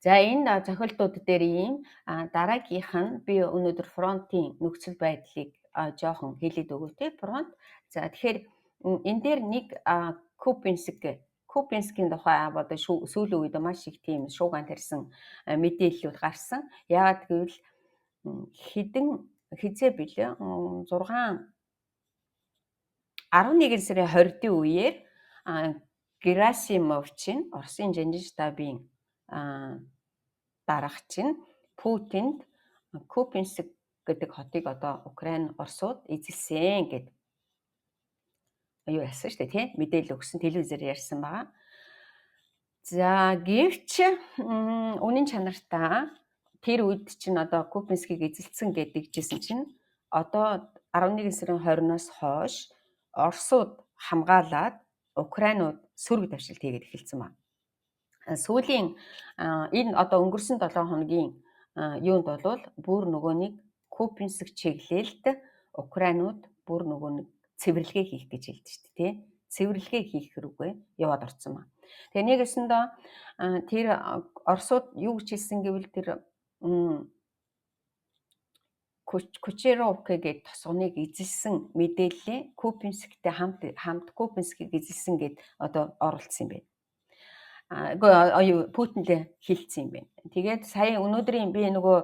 За, энэ цохилтууд дээр ийм дараагийнх нь би өнөөдөр фронтын нөхцөл байдлыг жоохон хэлээд өгөө, тий, фронт. За, тэгэхээр энэ дээр нэг Купинскийн тухай одоо сүүлийн үед маш их тийм шууган тарьсан мэдээллүүд гарсан. Яагаад гэвэл хэдэн хизээ билээ, 6 11 сарын 20-ын үеэр Герасимов чинь, Оросын жанжин штабын дарга чинь Путинд Купинск гэдэг хотыг одоо Украин Оросууд эзэлсэн гэд юу яасан шүү дээ, тий, мэдээлэл өгсөн, телевизээр ярьсан байгаа. За, гэвч үнэн чанартаа тэр үед чинь одоо Купинскийг эзэлсэн гэдэг жисэн чинь одоо 11 сарын 20-оос хойш Оросууд хамгаалаад Украинууд сөрөг давшилт хийгээд эхэлсэн байна. Сүүлийн энэ одоо өнгөрсөн 7 хоногийн юунд бол бүр нөгөө нэг Купинск чиглэлд Украинууд бүр нөгөө нэг цэвэрлэгээ хийх гэж хэлдэг шүү дээ, тий. Цэвэрлэгээ хийх рүүгээ яваад орцсон ба. Тэгээ нэг өсөндөө тэр Оросууд юу гэж хэлсэн гэвэл тэр Кучеровка гэдэг тосгоныг эзэлсэн мэдээллээ Купинсктэй хамт Купинскийг эзэлсэн гэд одоо оролцсон юм байна. Үгүй, Путиндээ хэлсэн юм байна. Тэгээд сая өнөөдрийн би нөгөө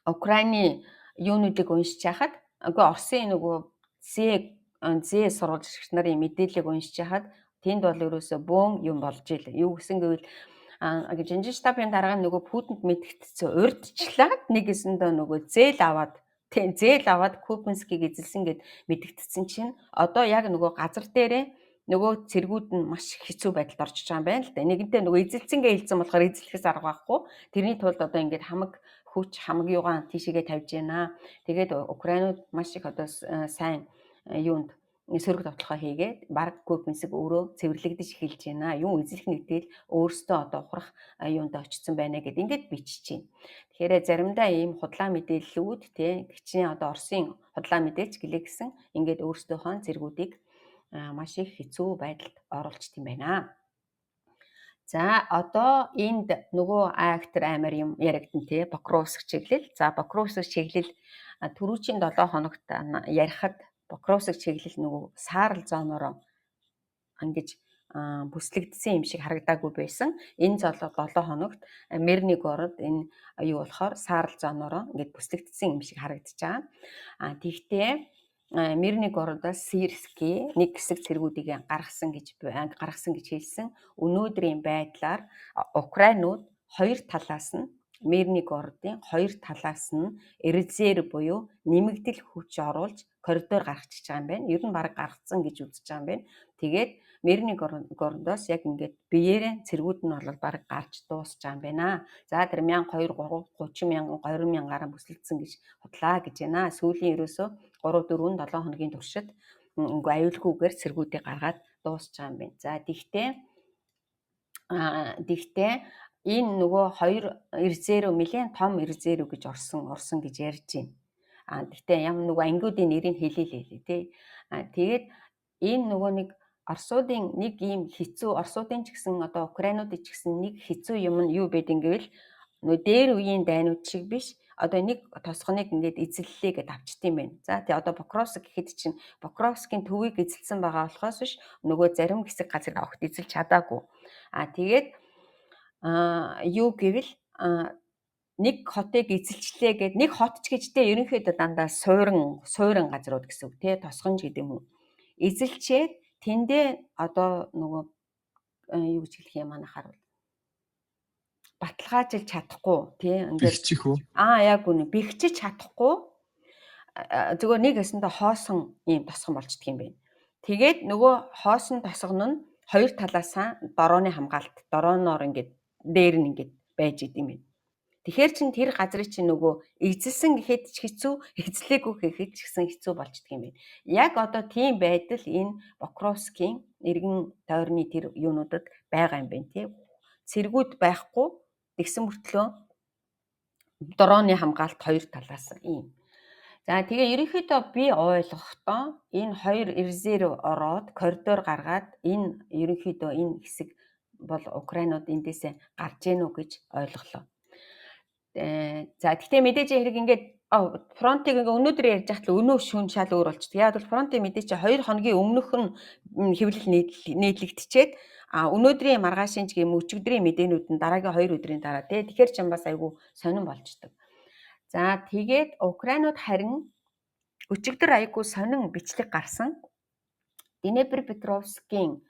Украины юунуудыг уншиж байхад, үгүй, Оросын нөгөө Зэ сурвалж нарын мэдээллийг уншиж байхад тэнд бол ерөөсө бөөн юм болж ил. Юу гэсэн гэвэл жанжин штабын дарга нөгөө Путинд мэдэгдсэн урьдчилаад нэг эсэндээ нөгөө зээл аваад, тийм, зээл аваад Купинскийг эзэлсэн гэд мэдэгдсэн чинь одоо яг нөгөө газар дээрээ нөгөө цэргүүд нь маш хэцүү байдалд орчиж байгаа юм байна л да. Нэгэнтээ нөгөө эзэлсэн гэж хэлсэн болохоор эзлэхээс арга байхгүй. Тэрний тулд одоо ингээд хамаг хүч, хамаг юугаан тийшээгээ тавьж байна. Тэгээд Украинууд маш их одоо сайн юунд сөрөг довтлогоо хийгээд бараг Купинск өөрөө цэвэрлэгдэж эхэлж байна. Юм эзлэх нэгтэл өөрсдөө одоо ухрах юунд очсон байна гэд ингээд бичиж байна. Тэгэхээр заримдаа ийм худлаа мэдээллүүд, тий, хичнээн одоо Оросын худлаа мэдээч гэлээ гэсэн ингээд өөрсдийнхөө цэргүүдийг маш их хэцүү байдалд оруулчихсан юм байна. За, одоо энд нөгөө актер аймар юм яригдана, тий, Покровск чиглэл. За, Покровск чиглэл түрүүчийн 7 хоногт ярихад Покровск чиглэл нөгөө саарал зоонороо ингэж бүслэгдсэн юм шиг харагдаагүй байсан. Энэ 7 хоногт Мирный город энэ юу болохоор саарал зоонороо ингэж бүслэгдсэн юм шиг харагдаж байгаа. А тэгтээ Мирный городоос Сирский нэг хэсэг цэргүүдийг гаргасан гэж хэлсэн. Өнөөдрийн байдлаар Украинууд хоёр талаас нь, Мирный городын хоёр талаас нь резерв буюу нэмэгдэл хүч оруулж коридор гаргачихж байгаа юм байна. Ер нь бараг гаргацсан гэж үзэж байгаа юм байна. Тэгээд Мирный городоос яг ингээд биеэрээ цэргүүд нь бол бараг гарч дуусч байгаа юм байна. За, тэр 1000 2 3 30 мянган 20 мянгараа бүслэгдсэн гэж худлаа гэж байна. Сүүлийн ерөөсөө 3 4 7 хоногийн туршид үгүй аюулгүйгээр цэргүүдийг гаргаад дуусч байгаа юм байна. За, тэгтээ энэ нөгөө хоёр резерв нэлээд том резерв гэж орсон гэж ярьж байна. А тэгтээ ямар нөгөө ангиудын нэрийг хэлээлээ, тий. А тэгээд энэ нөгөө нэг Оросуудын нэг ийм хэцүү, Оросуудын ч гэсэн одоо Украинуудын ч гэсэн нэг хэцүү юм нь юу байдаг гэвэл нөө дээр үеийн дайнууд шиг биш, одоо нэг тосгоныг ингээд эзэллээ гэдээ авчт юм байна. За тий, одоо Покровск гэхэд чинь Покровскийн төвийг эзэлсэн байгаа болохоос биш, нөгөө зарим хэсэг газрыг огт эзэлж чадаагүй. А тэгээд юу гэвэл нэг хотыг эзэлчлээ гэд, нэг хот ч гэжтэй ерөнхийдөө дандаа суурин суурин газрууд гэсэн үг тий, тосгонж гэдэг юм уу. Эзэлчээд тэндээ одоо нөгөө юу гэж хэлэх юм, манайхаар бол баталгаажилж чадахгүй тий, ингээд Бэхжих үү? Аа, яг үнэ, бэхжиж чадахгүй, зүгээр нэг өсөндөө хоосон ийм тосгон болчдөг юм байна. Тэгээд нөгөө хоосон тосгон нь хоёр талаасаа дорооны хамгаалалт, дорооноор ингээд дээр нь ингээд байж идэм юм байна. Тэгэхээр чин тэр газрыг чинь нөгөө эзэлсэн гэхэд ч хэцүү, эзлээгүй гэхэд ч гэсэн хэцүү болчдөг юм байна. Яг одоо тийм байдал энэ Покровскийн эргэн тойрны тэр юунуудад байгаа юм байна тий. Цэргүүд байхгүй, тэгсэн мөртлөө дорооны хамгаалалт хоёр талаас ийм. За тэгээ ерөнхийдөө би ойлгохдоо энэ хоёр резерв ороод коридор гаргаад энэ ерөнхийдөө энэ хэсэг бол Украинууд эндээсээ гарч гэнэ үү гэж ойлголоо. За гэхдээ мэдээж хэрэг ингээд фронтыг ингээ өнөөдөр ярьж байхад л өнөө шүн шал өөр болчдөг. Яг бол фронтын мэдээ чи 2 хоногийн өмнөх нь хэвлэл нийтлэгдчихэд, а өнөөдрийн маргаашийн ч гэм өчигдрийн мэдээнүүд нь дараагийн 2 өдрийн дараа тий. Тэгэхээр ч бас айгүй сонирн болчдөг. За тэгээд Украинууд харин өчигдөр айгүй сонин бичлэг гарсан. Днепропетровскийн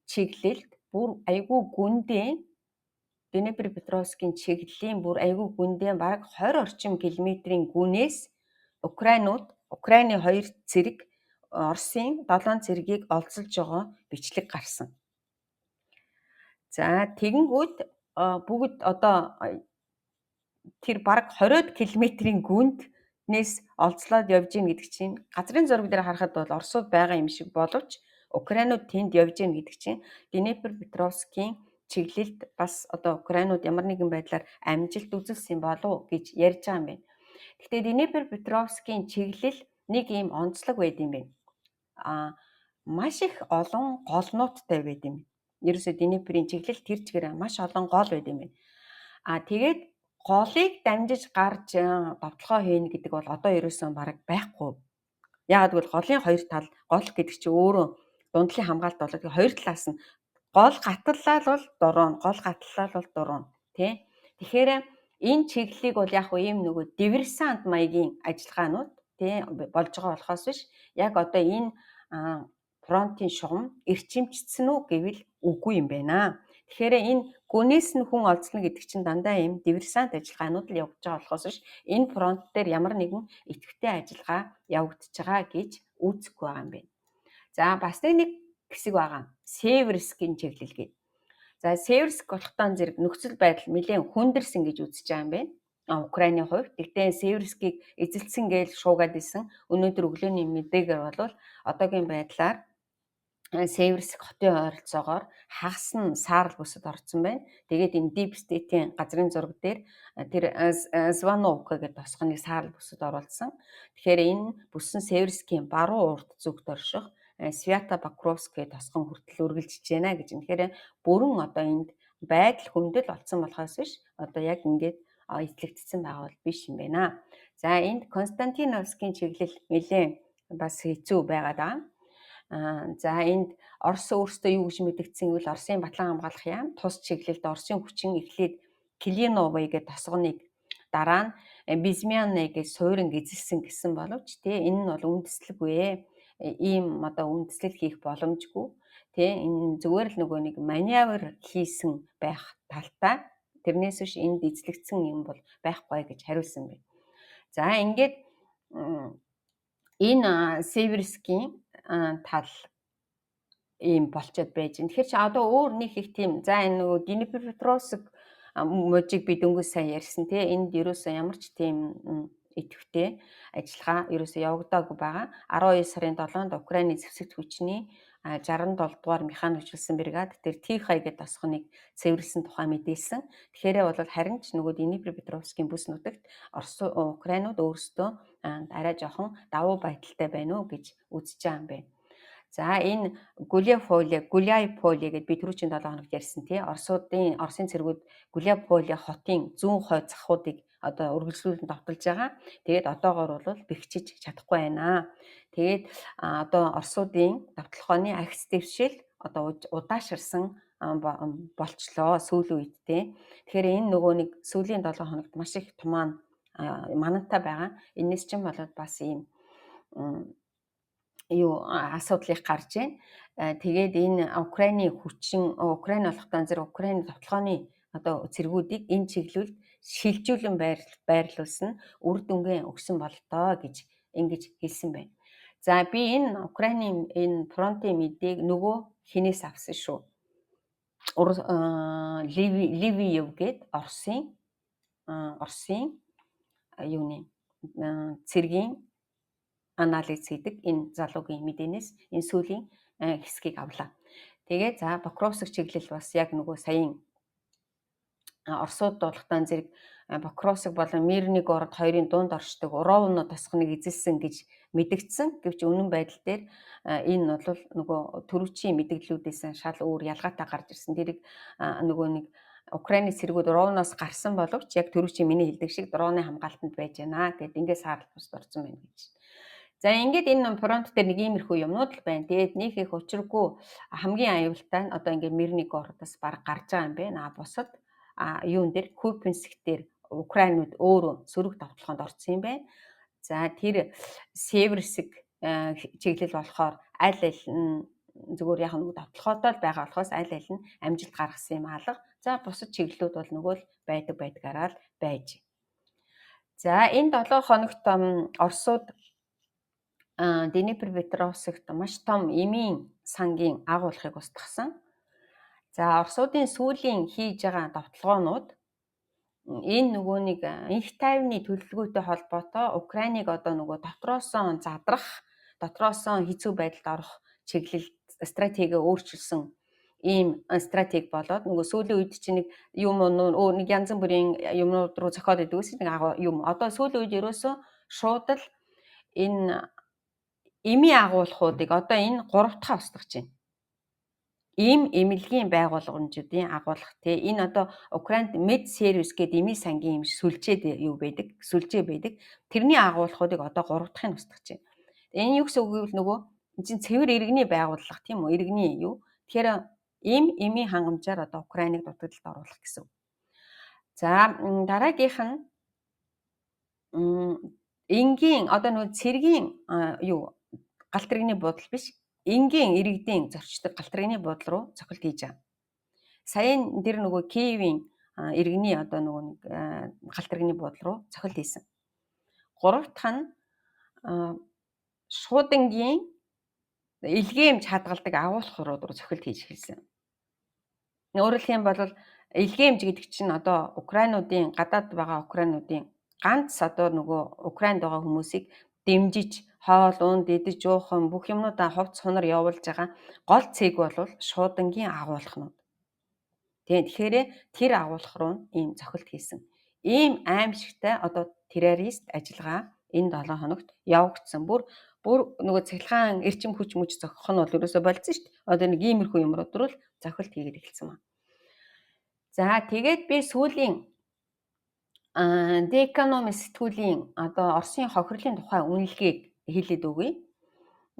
чиглэлд бүр айгүй гүндээ, Днепропетровскийн чиглэлийн бүр айгүй гүндээ бараг 20 орчим километрийн гүнээс Украинууд, Украины хоёр цэрэг Оросын 7 цэргийг олзолж байгаа бичлэг гарсан. За тэгэнгүүт бүгд одоо тэр бараг 20 километрийн гүнднээс олзлоод явж гин гэдэг чинь газрын зураг дээр харахад бол Оросууд байгаа юм шиг боловч Украинууд тэнд явж гин гэдэг чинь Днепропетровскийн чиглэлд бас одоо Украинууд ямар нэгэн байдлаар амжилт үзүүлсэн болов гэж ярьж байгаа юм байна. Гэхдээ Днепропетровскийн чиглэл нэг ийм онцлог байд юм байна. Маш их олон голнуудтай байд юм. Ерөөсөө Днеприйн чиглэл тэр чигээр маш олон гол байд юм байна. А тэгээд голыг дамжиж гарч довтлогоо хийнэ гэдэг бол одоо ерөөсөө бараг байхгүй. Яагаад гэвэл голын хоёр тал, гол гэдэг чинь өөрөө дундлын хамгаалалт болоод хоёр талаас нь гол гаталлаа л бол дуруу, гол гатлаа л бол дуруу тий. Тэгэхээр энэ чиглэлийг бол яг ийм нөгөө диверсант маягийн ажиллагаанууд тий болж байгаа болохоос биш, яг одоо энэ фронтын шугам эрчимжсэн үү гэвэл үгүй юм байна. Тэгэхээр энэ гүнээс нь хүн олзлно гэдэг чинь дандаа ийм диверсант ажиллагаанууд л явагдаж байгаа болохоос биш, энэ фронт дээр ямар нэгэн идэвхтэй ажиллагаа явагдаж байгаа гэж үзэхгүй байгаа юм байна. За бас нэг хэсэг байгаа. Северскийн чиглэл гэдэг. За Северск болохтон зэрэг нөхцөл байдал нэлээд хүндэрсэн гэж үзэж байгаа юм байна. Украины хувьд. Тэгтээ Северскийг эзэлсэн гэж шуугаад исэн. Өнөөдөр өглөөний мэдээгээр бол одоогийн байдлаар Северск хотын ойролцоогоор хагас нь саарл бүсэд орцсон байна. Тэгээд энэ Deep State-ийн газрын зураг дээр тэр Звановка гэдэг тосгоныг саарл бүсэд оруулсан. Тэгэхээр энэ бүсэн Северскийн баруун урд зүгт орших Свята Покровск гэх тосгон хүртэл үргэлжлэж байна гэж. Тэгэхээр бүрэн одоо энд байдал хүндэл олцсон болохоос биш, одоо яг ингээд эзлэгдсэн байгаа бол биш юм байна. За энд Константиновскийн чиглэл нэлээд бас хэцүү байгаад байгаа. За энд Орос өөрсдөө юу гэж мэдгдсэн гэвэл Оросын Батлан хамгаалах яам тус чиглэлд Оросын хүчин эхлээд Клиновой гэдэг тосгоныг, дараа нь Безмяны гэж суурин эзэлсэн гэсэн боловч тий энэ нь бол үндэслэлгүй, ийм одоо үндэслэл хийх боломжгүй тий, энэ зүгээр л нөгөө нэг маневр хийсэн байх талтай, тэрнээс биш энд эзлэгдсэн юм бол байхгүй гэж хариулсан байна. За ингээд энэ Северскийн тал ийм болчоод байж байна. Тэгэхээр чи одоо өөр нэг их тийм, за энэ нөгөө Днепропетровск мужийг би дөнгөж сайн ярьсан тий, энд ерөөсөө ямар ч тийм идэвхтэй ажиллагаа ерөөсөө явагдаагүй байгаа. 12 сарын 7-нд Украины зэвсэгт хүчний 67 дугаар механик хөгжүүлсэн бригад тэр Тихай гэдэг тосгоныг цэвэрлсэн тухай мэдээлсэн. Тэгэхээр бол харин ч нөгөө Днепропетровскийн бүс нутагт Орос Украинууд өөрсдөө арай жоохон давуу байдалтай байна уу гэж үзэж байгаа юм байна. За, энэ Гуляйполе гэдээ би түрүүчийн 7 хоногт ярьсан тий. Оросын цэргүүд Гуляйполе хотын зүүн хойд захуудыг одоо үргэлжлүүлэн довтолж байгаа. Тэгээд одоогоор бол бэхжиж чадахгүй байна. Тэгээд одоо Оросуудын довтолгооны агц дэвшил одоо удаашарсан болчлоо сүүлийн үед тий. Тэгэхээр энэ нөгөө нэг сүүлийн 7 хоногт маш их туман манантай байгаа. Энээс чинь болоод бас ийм юу асуудлыг гарч байна. Тэгээд энэ Украины хүчин Украин болохтой зэрэг Украины довтолгооны одоо цэргүүдийг энэ чиглэлд шилжүүлэн байрлуулсан үр дүнгээ өгсөн бололтоо гэж ингэж хэлсэн байна. За, би энэ Украины энэ фронтын мэдээг нөгөө хинээс авсан шүү. Ливиев гээд Оросын юуны цэргийн анализ хийдэг энэ залуугийн мэдээнээс энэ сүүлийн хэсгийг авлаа. Тэгээ за, Покровск чиглэл бас яг нөгөө саяын Оросууд дуулахтан зэрэг Покровск болон Мирный город хоёрын дунд оршдог Ровно тосгоныг эзэлсэн гэж мэдэгдсэн. Гэвч үнэн байдал дээр энэ бол нөгөө төрүүчийн мэдээллүүдээс шал өөр ялгаатай гарч ирсэн. Тэрийг нөгөө нэг Украины цэргүүд Ровноос гарсан боловч яг төрүүчийн миний хэлдэг шиг дроны хамгаалтанд байж байна гэд ингээд саарл бусд орсон байна гэж. За, ингээд энэ фронт дээр нэг иймэрхүү юмнууд л байна. Тэгээд нэг их учиргүй хамгийн аюултай нь одоо ингээд Мирный городоос баг гарч байгаа юм байна. А бусад юун дээр, Купинск дээр Украинууд өөрөө сөрөг довтолгоонд орсон юм байна. За, тэр Северск чиглэл болохоор аль аль нь зүгээр яг нэг довтолгоотой л байгаа болохоос аль аль нь амжилт гаргасан юм алга. За, бусад чиглэлүүд бол нөгөө л байдаг байдгаараа л байж. За, энэ 7 хоногт Оросууд Днепропетровскт маш том эмийн сангийн агуулгыг устгасан. За, Оросуудын сүүлийн хийж байгаа довтолгоонууд энэ нөгөө нэг инх тайвны төлөвлөгөөтэй холбоотой Украиныг одоо нөгөө дотроосоо задрах, дотроосоо хэцүү байдалд орох чиглэл стратеги өөрчилсөн ийм стратеги болоод нөгөө сүүлийн үед чинь нэг юм нэг янз бүрийн юмнууд руу зохиод идэв ус нэг юм. Одоо сүүлийн үед ерөөсөө шууд л энэ эмийн агуулгуудыг одоо энэ 3 дахь устгах чинь. Ийм эмнэлгийн байгууламжуудын агуулга тий. Энэ одоо Украинд Med Service гэдэг эмийн сангийн юм сүлжээд юу байдаг, сүлжээ байдаг. Тэрний агуулгуудыг одоо 3 дахь нь устгах чинь. Энэ юу гэсэн үг гэвэл нөгөө энэ чинь цэвэр иргэний байгууллага тийм үү? Иргэний юу? Тэгэхээр ийм эмийн хангамжаар одоо Украиныг дутагдалд оруулах гэсэн үг. За, дараагийнх нь энгийн одоо нөгөө цэргийн юу галт тэрэгний буудал биш, энгийн иргэдийн зорчдог галт тэрэгний буудал руу цохилт хийж байгаа. Саяын тэр нөгөө Киевийн иргэний одоо нөгөө нэг галт тэрэгний буудал руу цохилт хийсэн. Гурав дахь нь шуудангийн илгээмж хадгалдаг агуулгах руу цохилт хийж эхэлсэн. Өөрөөр хэлэх юм бол илгээмж гэдэг чинь одоо Украинуудын гадаад байгаа Украинуудын ганц одоо нөгөө Украинд байгаа хүмүүсийг дэмжиж хоол унд идэж уухан бүх юмнуудаа хувц сунар явуулж байгаа гол цэг бол шуудангийн агуулхнууд. Тэгэхээр тэр агуулх руу ийм цохилт хийсэн. Ийм аимшигтай одоо террорист ажиллагаа энэ 7 хоногт явагдсан. Бүр нөгөө цахилгаан эрчим хүч мүч зохих нь бол ерөөсөө болцсон шүү дээ. Одоо нэг иймэрхүү юмрууд руу л цохилт хийгээд эхэлсэн байна. За, тэгээд би сүүлийн The Economist сэтгүүлийн одоо Оросын хохирлын тухай үнэлгээг хэлээд өгье.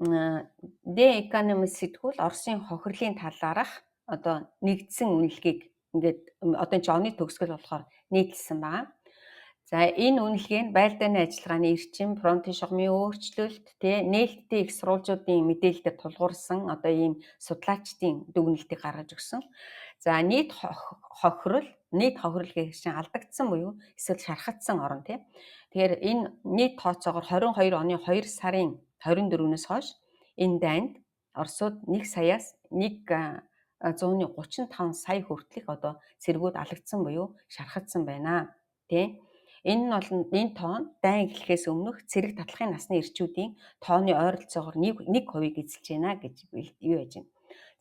The Economist сэтгүүл Оросын хохирлын талаарх одоо нэгдсэн үнэлгээг ингээд одоо энэ чинь оны төгсгөл болохоор нийтлсэн байгаа. За, энэ үнэлгээ нь байлдааны ажиллагааны эрчим, фронтын шугамын өөрчлөлт, тэ нээлттэй их сурвалжуудын мэдээлэлээр тулгуурсан одоо ийм судлаачдын дүгнэлтийг гаргаж өгсөн. За, нийт хохирол гэх чинь алдагдсан буюу эсвэл шархагдсан орон тий. Тэгэхээр энэ нийт тооцоогоор 22 оны 2 сарын 24-өөс хойш энэ дайнд Оросууд 1 саяас 135 сая хүртэлх одоо цэргүүд алагдсан буюу шархагдсан байна. Тэ. Энэ нь бол энэ тоон дайн эхлэхээс өмнөх цэрэг татлахын насны эрчүүдийн тооны ойролцоогоор 1% эзэлж байна гэж юу яаж байна.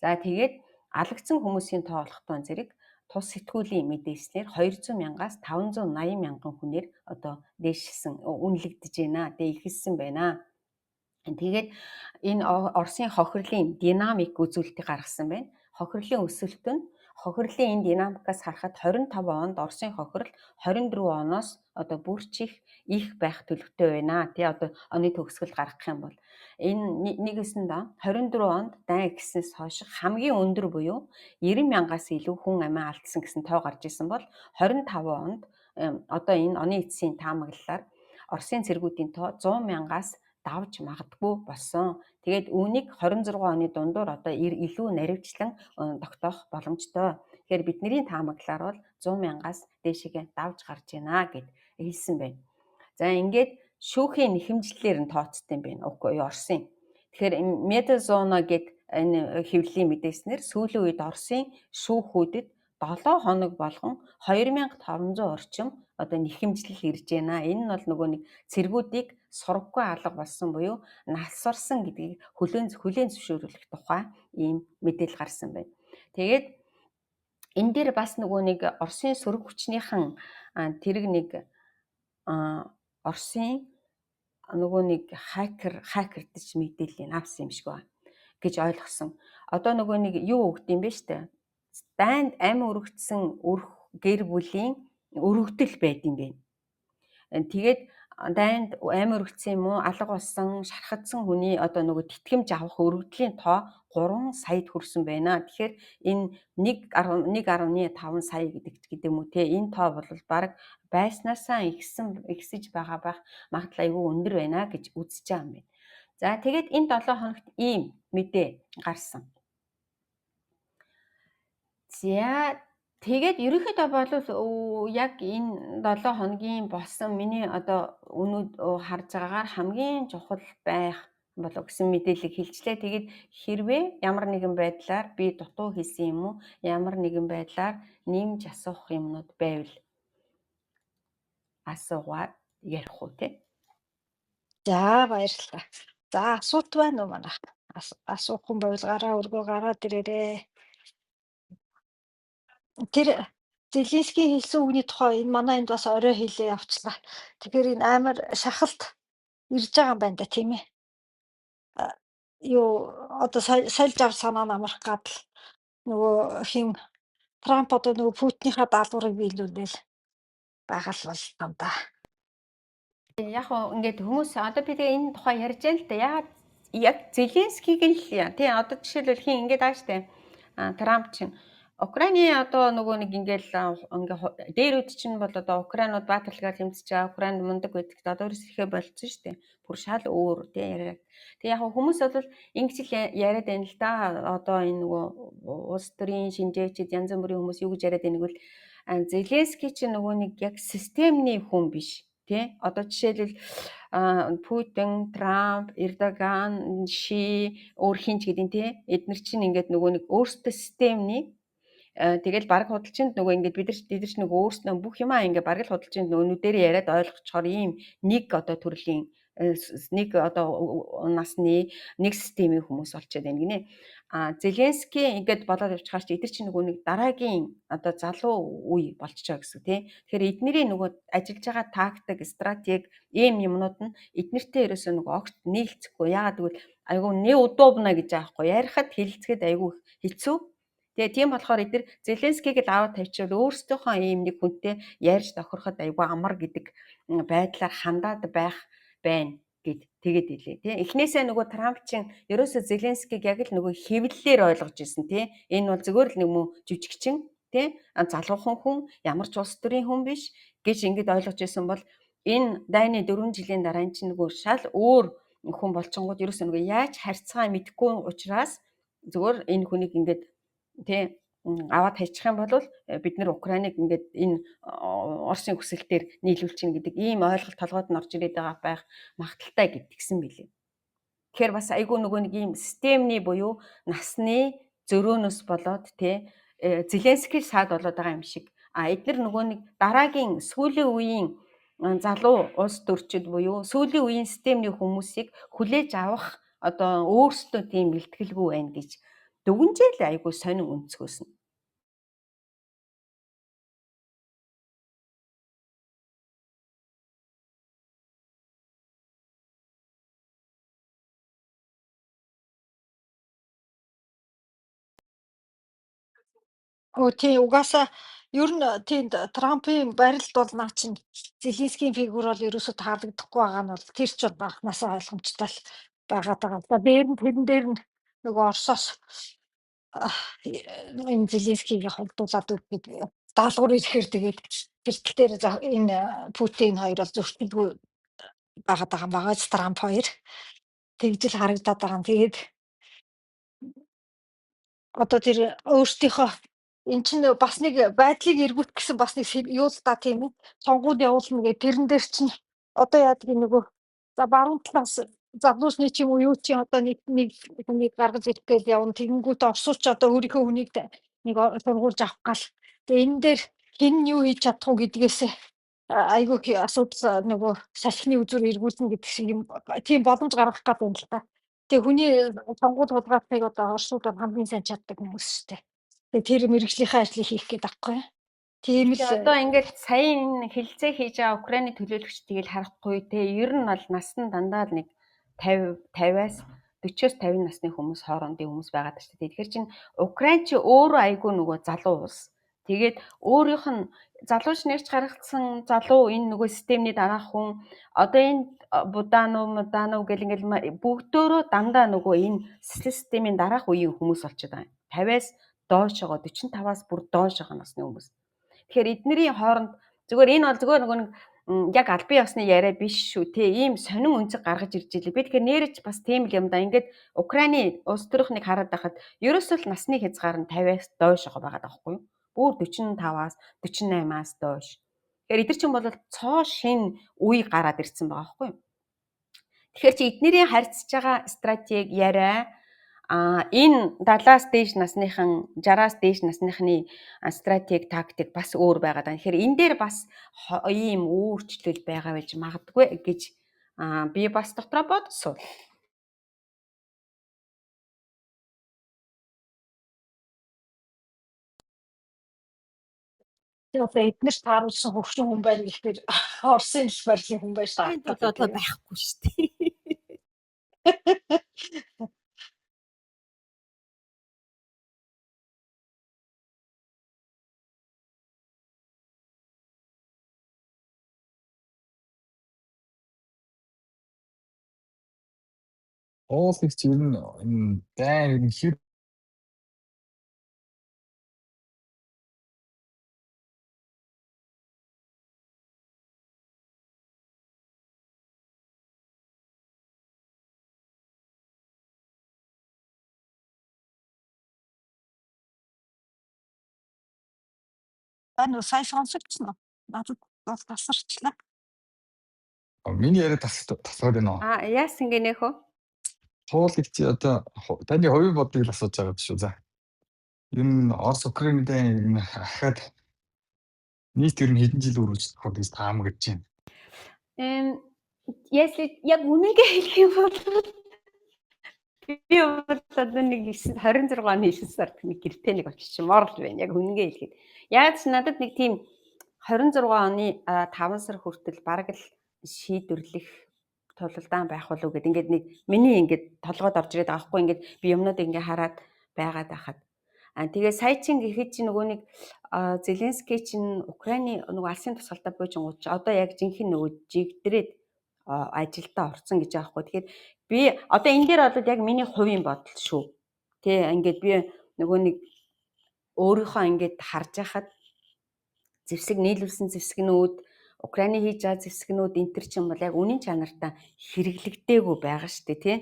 За, тэгээд алагдсан хүмүүсийн тоо болохтон зэрэг тус сэтгүүлийн мэдээлснээр 200 мянгаас 580 мянган хүнээр одоо дээшилсэн үнэлэгдэж байна. Тэгээ ихэлсэн байна. Тэгээд энэ Оросын хохирлын динамик үзүүлэлтийг гаргасан байна. Хохирлын өсөлт нь хохирлын энэ динамикаас харахад 25 онд Оросын хохирол 24 оноос одоо бүрч их байх төлөвтэй байна. Тий, одоо оны төгсгөл гаргах юм бол энэ нэгэсэндээ 24 онд дайн гэснээс хойш хамгийн өндөр буюу 90 мянгаас илүү хүн амиа алдсан гэсэн тоо гарч исэн бол 25 онд одоо энэ оны эцсийн таамаглалаар Оросын цэргүүдийн тоо 100 мянгаас давж магадгүй болсон. Тэгээд үүнийг 26 оны дундуур одоо илүү наривчлан тогтоох боломжтой. Тэгэхээр бидний таамаглалаар бол 100 мянгаас дээшээ давж гарч байна гэд хэлсэн байна. За, ингээд шүүхийн нэхэмжлэлээр нь тооцдог юм байна. Үгүй, Оросын. Тэгэхээр Медузона гэд энэ хэвлэлийн мэдээснээр сүүлийн үед Оросын шүүхүүдэд 7 хоног болгон 2500 орчим одоо нэхэмжлэл ирж байна. Энэ нь бол нөгөө нэг цэргүүдийг сураггүй алга болсон буюу налсарсан гэдгийг хүлээн зөвшөөрүүлэх тухай ийм мэдээлэл гарсан байна. Тэгээд энэ дээр бас нөгөө нэг Оросын сөрөг хүчнийхэн тэрэг нэг Оросын нөгөө нэг хакердэж мэдээллийг авсан юм шиг байна гэж ойлгосон. Одоо нөгөө нэг юу өгд юм бэ штэ. Дайнд ам өргөцсөн гэр бүлийн өргөдөл байд юм байна. Тэгээд дайнд ам өргөцсөн юм уу, алга болсон, шархагдсан хүний одоо нөгөө тэтгэмж авах өргөдлийн тоо 3 саяд хүрсэн байна. Тэгэхээр энэ 1.5 сая гэдэг юм уу те, энэ тоо бол бараг байснаасаа ихсэж байгаа байх магадлал айгүй өндөр байна гэж үзэж байгаа юм байна. За, тэгээд энэ 7 хоногт ийм мэдээ гарсан. За, тэгээд ерөнхийдөө бол яг энэ 7 хоногийн болсон миний одоо өнөө харж байгаагаар хамгийн чухал байх болов гэсэн мэдээллийг хэлжлээ. Тэгээд хэрвээ ямар нэгэн байдлаар би дутуу хэлсэн юм уу, ямар нэгэн байдлаар нэмж асуух юмнууд байвал асуугаад ярих уу те. За, баярлалаа. За, асуулт байна уу манайх? Асуух хүн байвал гараа өргөө, гараад ирээрээ. Тэр Зеленскийн хэлсэн үгний тухай энэ манай энд бас орой хэлээ явчлаа. Тэгэхээр энэ амар шахалт ирж байгаа юм байна да, тийм ээ. Юу, одоо сольж авч санаа нь амрах гад л нөгөө хин Трамп одоо нөгөө Путинийхаа даалгаврыг биелүүлээл байгаа л бол юм да. Яг уу ингээд хүмүүс одоо би тэгээ энэ тухай ярьж байна л да. Яагаад яг Зеленскийг л тий, одоо жишээлбэл хин ингээд аа штэ. Трамп чинь Украины одоо нөгөө нэг ингээл ингээ дээр үд чинь бол одоо Украинууд баатарлагаар хэмжиж байгаа, Украинд мундаг байдаг. Одоо ерөөс ихэ болцсон шүү дээ. Бүр шал өөр тий яриаг. Тэг яг хүмүүс бол ингэж л яриад байна л да. Одоо энэ нөгөө улс төрийн шинжээчид, янз бүрийн хүмүүс юу гэж яриад байна гэвэл Зеленский чинь нөгөө нэг яг системний хүн биш тий. Одоо жишээлбэл Путин, Трамп, Эрдоган, Ши, өөр хин ч гэдэг тий. Эднэр чинь ингээд нөгөө нэг өөрсдөө системний тэгэл бараг худалчинд нөгөө ингээд бид нар ч нөгөө өөрснөө бүх юмаа ингээд бараг л худалчинд нөгөө нүдэрээ яриад ойлгочхоор ийм нэг одоо төрлийн нэг одоо насны нэг системийн хүмүүс болчиход байна гинэ. А Зеленский ингээд болоод явчихаар чи эдгээр чинь нөгөө нэг дараагийн одоо залуу үе болчихоо гэсэн тий. Тэгэхээр эднэрийн нөгөө ажиллаж байгаа тактик, стратеги ийм юмнууд нь эднэртэй ерөөсөө нөгөө огт нийлцэхгүй. Яагаад гэвэл айгүй неудобно гэж байгаа байхгүй. Ярихад, хэлцгээд айгүй хэцүү. Тэгээ тийм болохоор эдгээр Зеленскийг л аваад тавьчихвал өөрсдийнхөө ийм нэг хүнтэй ярьж тохироход айгүй амар гэдэг байдлаар хандаад байх байна гэд тэгээд илээ тий. Эхнээсээ нөгөө Трамп чинь ерөөсөө Зеленскийг яг л нөгөө хэвлэлээр ойлгож ирсэн тий. Энэ бол зүгээр л нэг мөн жүжигчин тий. Залуухан хүн, ямар ч улс төрийн хүн биш гэж ингэж ойлгож ирсэн бол энэ дайны 4 жилийн дараа энэ чинь нөгөө шал өөр хүн болчингууд ерөөсөө нөгөө яаж харьцгаа мэдэхгүй учраас зүгээр энэ хүнийг ингээд тий аваад хайчих юм бол бид нар Украиныг ингээд энэ Оросын хүсэлтээр нийлүүлчихнэ гэдэг ийм ойлголт толгойд нь орж ирээд байгаа байх магадлалтай гэдгсэн билээ. Тэгэхээр бас айгүй нөгөө нэг ийм системний буюу насны зөрөөнөөс болоод тий Зеленский саад болоод байгаа юм шиг. А эдгээр нөгөө нэг дараагийн сүүлийн үеийн залуу улс төрчид буюу сүүлийн үеийн системний хүмүүсийг хүлээж авах одоо өөрсдөө тийм бэлтгэлгүй байна гэж дүгнжээл айгүй сонин өнцгөөс нь. Өө тийм, угаасаа ер нь тийм, Трампын барилт бол наа чин Зеленскийн фигүр бол ерөөсөө таалагдахгүй байгаа нь бол тэр ч бол анхнаасаа ойлгомжтой л байгаад байгаа л да. Дээр нь тэрэн дээр нь нөгөө Оросоос энэ Зеленскийг холдуулаад өгөх даалгавар ирэхээр тэгээд тэр тал дээр энэ Путин хоёр бол зөрчилгүй байгаад байгаа юм байгаа ч Трамп хоёр тэгж л харагдаад байгаа юм. Тэгээд одоо тэр өөрсдийнхөө эн чинь бас нэг байдлыг эргүүлэх гэсэн бас нэг юу л да, тийм үү, сонгуул явуулна гэх тэрэн дээр чинь одоо яадаг нөгөө за баруун талаас залуусны ч юм уу юу чи одоо нэг нэг хүнийг гаргаж ирэх гээл явна. Тэгэнгүүт орсууч одоо өөрийнхөө хүнийг нэг сургуулж авах гал. Тэгээ энэ дээр хэн нь юу хийж чадах уу гэдгээс айгүй их асуудал нөгөө салхины үзүүр эргүүлнэ гэдэг шиг юм тийм боломж гаргах гээд байна л та. Тэгээ хүний сонгуул хулгайлахыг одоо орсууд бол хамгийн сайн чаддаг хүмүүс шүү дээ. Тэгээ тэр мэргэжлийнхээ ажлыг хийх гээд байхгүй юу? Тийм л. Тэгээ одоо ингээд сая энэ хэлцээ хийж байгаа Украины төлөөлөгч тэгэл харахгүй те. Ер нь бол нас нь дандаа л нэг 50 50-аас 40-оос 50 насны хүмүүс хоорондын хүмүүс байгаад шүү дээ. Тэгэхээр чин Украин чи өөрөө айгүй нөгөө залуу улс. Тэгээд өөрийнх нь залууч нэрч гаргацсан залуу энэ нөгөө системний дараах хүн одоо энэ Буданов, Муданов гэл ингээл бүгдөөрөө дандаа нөгөө энэ системийн дараах үеийн хүмүүс болчиход байгаа юм. 50-аас доошогоо 45-аас бүр доошогоо насны хүмүүс. Тэгэхээр эднэрийн хооронд зүгээр энэ бол зүгээр нөгөө нэг яг албан ёсны яриа биш шүү те, ийм сонин өнцөг гаргаж ирж илээ. Би тэгэхээр нэрэж бас тийм л юм да. Ингээд Украины улс төрийнхнийг хараад байхад ерөөсөө л насны хязгаар нь 50-аас доош байгаа байхгүй юу? Бүр 45-аас 48-аас доош. Тэгэхээр эдгээр чинь бол цоо шин үе гараад ирсэн байгаа байхгүй юу? Тэгэхээр чи эднэрийн харьцаж байгаа стратеги яриа энэ 70-аас дээш насныхан 60-аас дээш насныхны стратеги тактик бас өөр байгаа даа. Тэгэхээр энэ дээр бас ийм өөрчлөл байгаа байж магадгүй гэж би бас дотроо бодсон. Тэгээ одоо эднэрт тааруулсан хөгшин хүн байна гэхээр Оросын л барилын хүн байж Энд таарах бол одоо гэдэг. байхгүй шүү дээ. Уул их чи ер нь энэ дайн ер нь хэр Байна уу, сайн сонсогдсон уу? Надад бол тасарчлаа. Миний яриа тасраад байна уу? Яасан гинэ хөө? Туул их чи одоо таны хувийн бодлыг л асууж байгаа биш үү? За. Ер нь Орос Украины дайн ер нь ахаад нийт ер нь хэдэн жил үргэлжлэх вэ гэж таамаглаж байна. Если яг үнэнгээ хэлэх юм бол би бол одоо нэг 26 оны 9 сард нэг гэртээ нэг очичмоор л байна. Яг үнэнгээ хэлэхэд. Яг ч надад нэг тийм 26 оны 5 сар хүртэл бараг л шийдвэрлэх тулалдаан байх болов уу гэд ингээд нэг миний ингээд толгойд орж ирээд байгаа хгүй, ингээд би юмнууд ингээд хараад байгаад байхад. Тэгээ сая чин гэхэд чи нөгөө нэг Зеленский чин Украины нөгөө алсын тусгалтай буужингууд чи одоо яг жинхэнэ нөгөө жигдрээд ажилдаа орцсон гэж байгаа хгүй. Тэгэхээр би одоо энэ дээр бол яг миний хувийн бодол шүү. Тэ ингээд би нөгөө нэг өөрийнхөө ингээд харж байхад зэвсэг нийлүүлсэн зэвсгнүүд Украины хийж байгаа зэвсгнүүд энэ төр чинь бол яг үнийн чанартай хэрэглэгдээгүй байгаа шүү дээ, тий.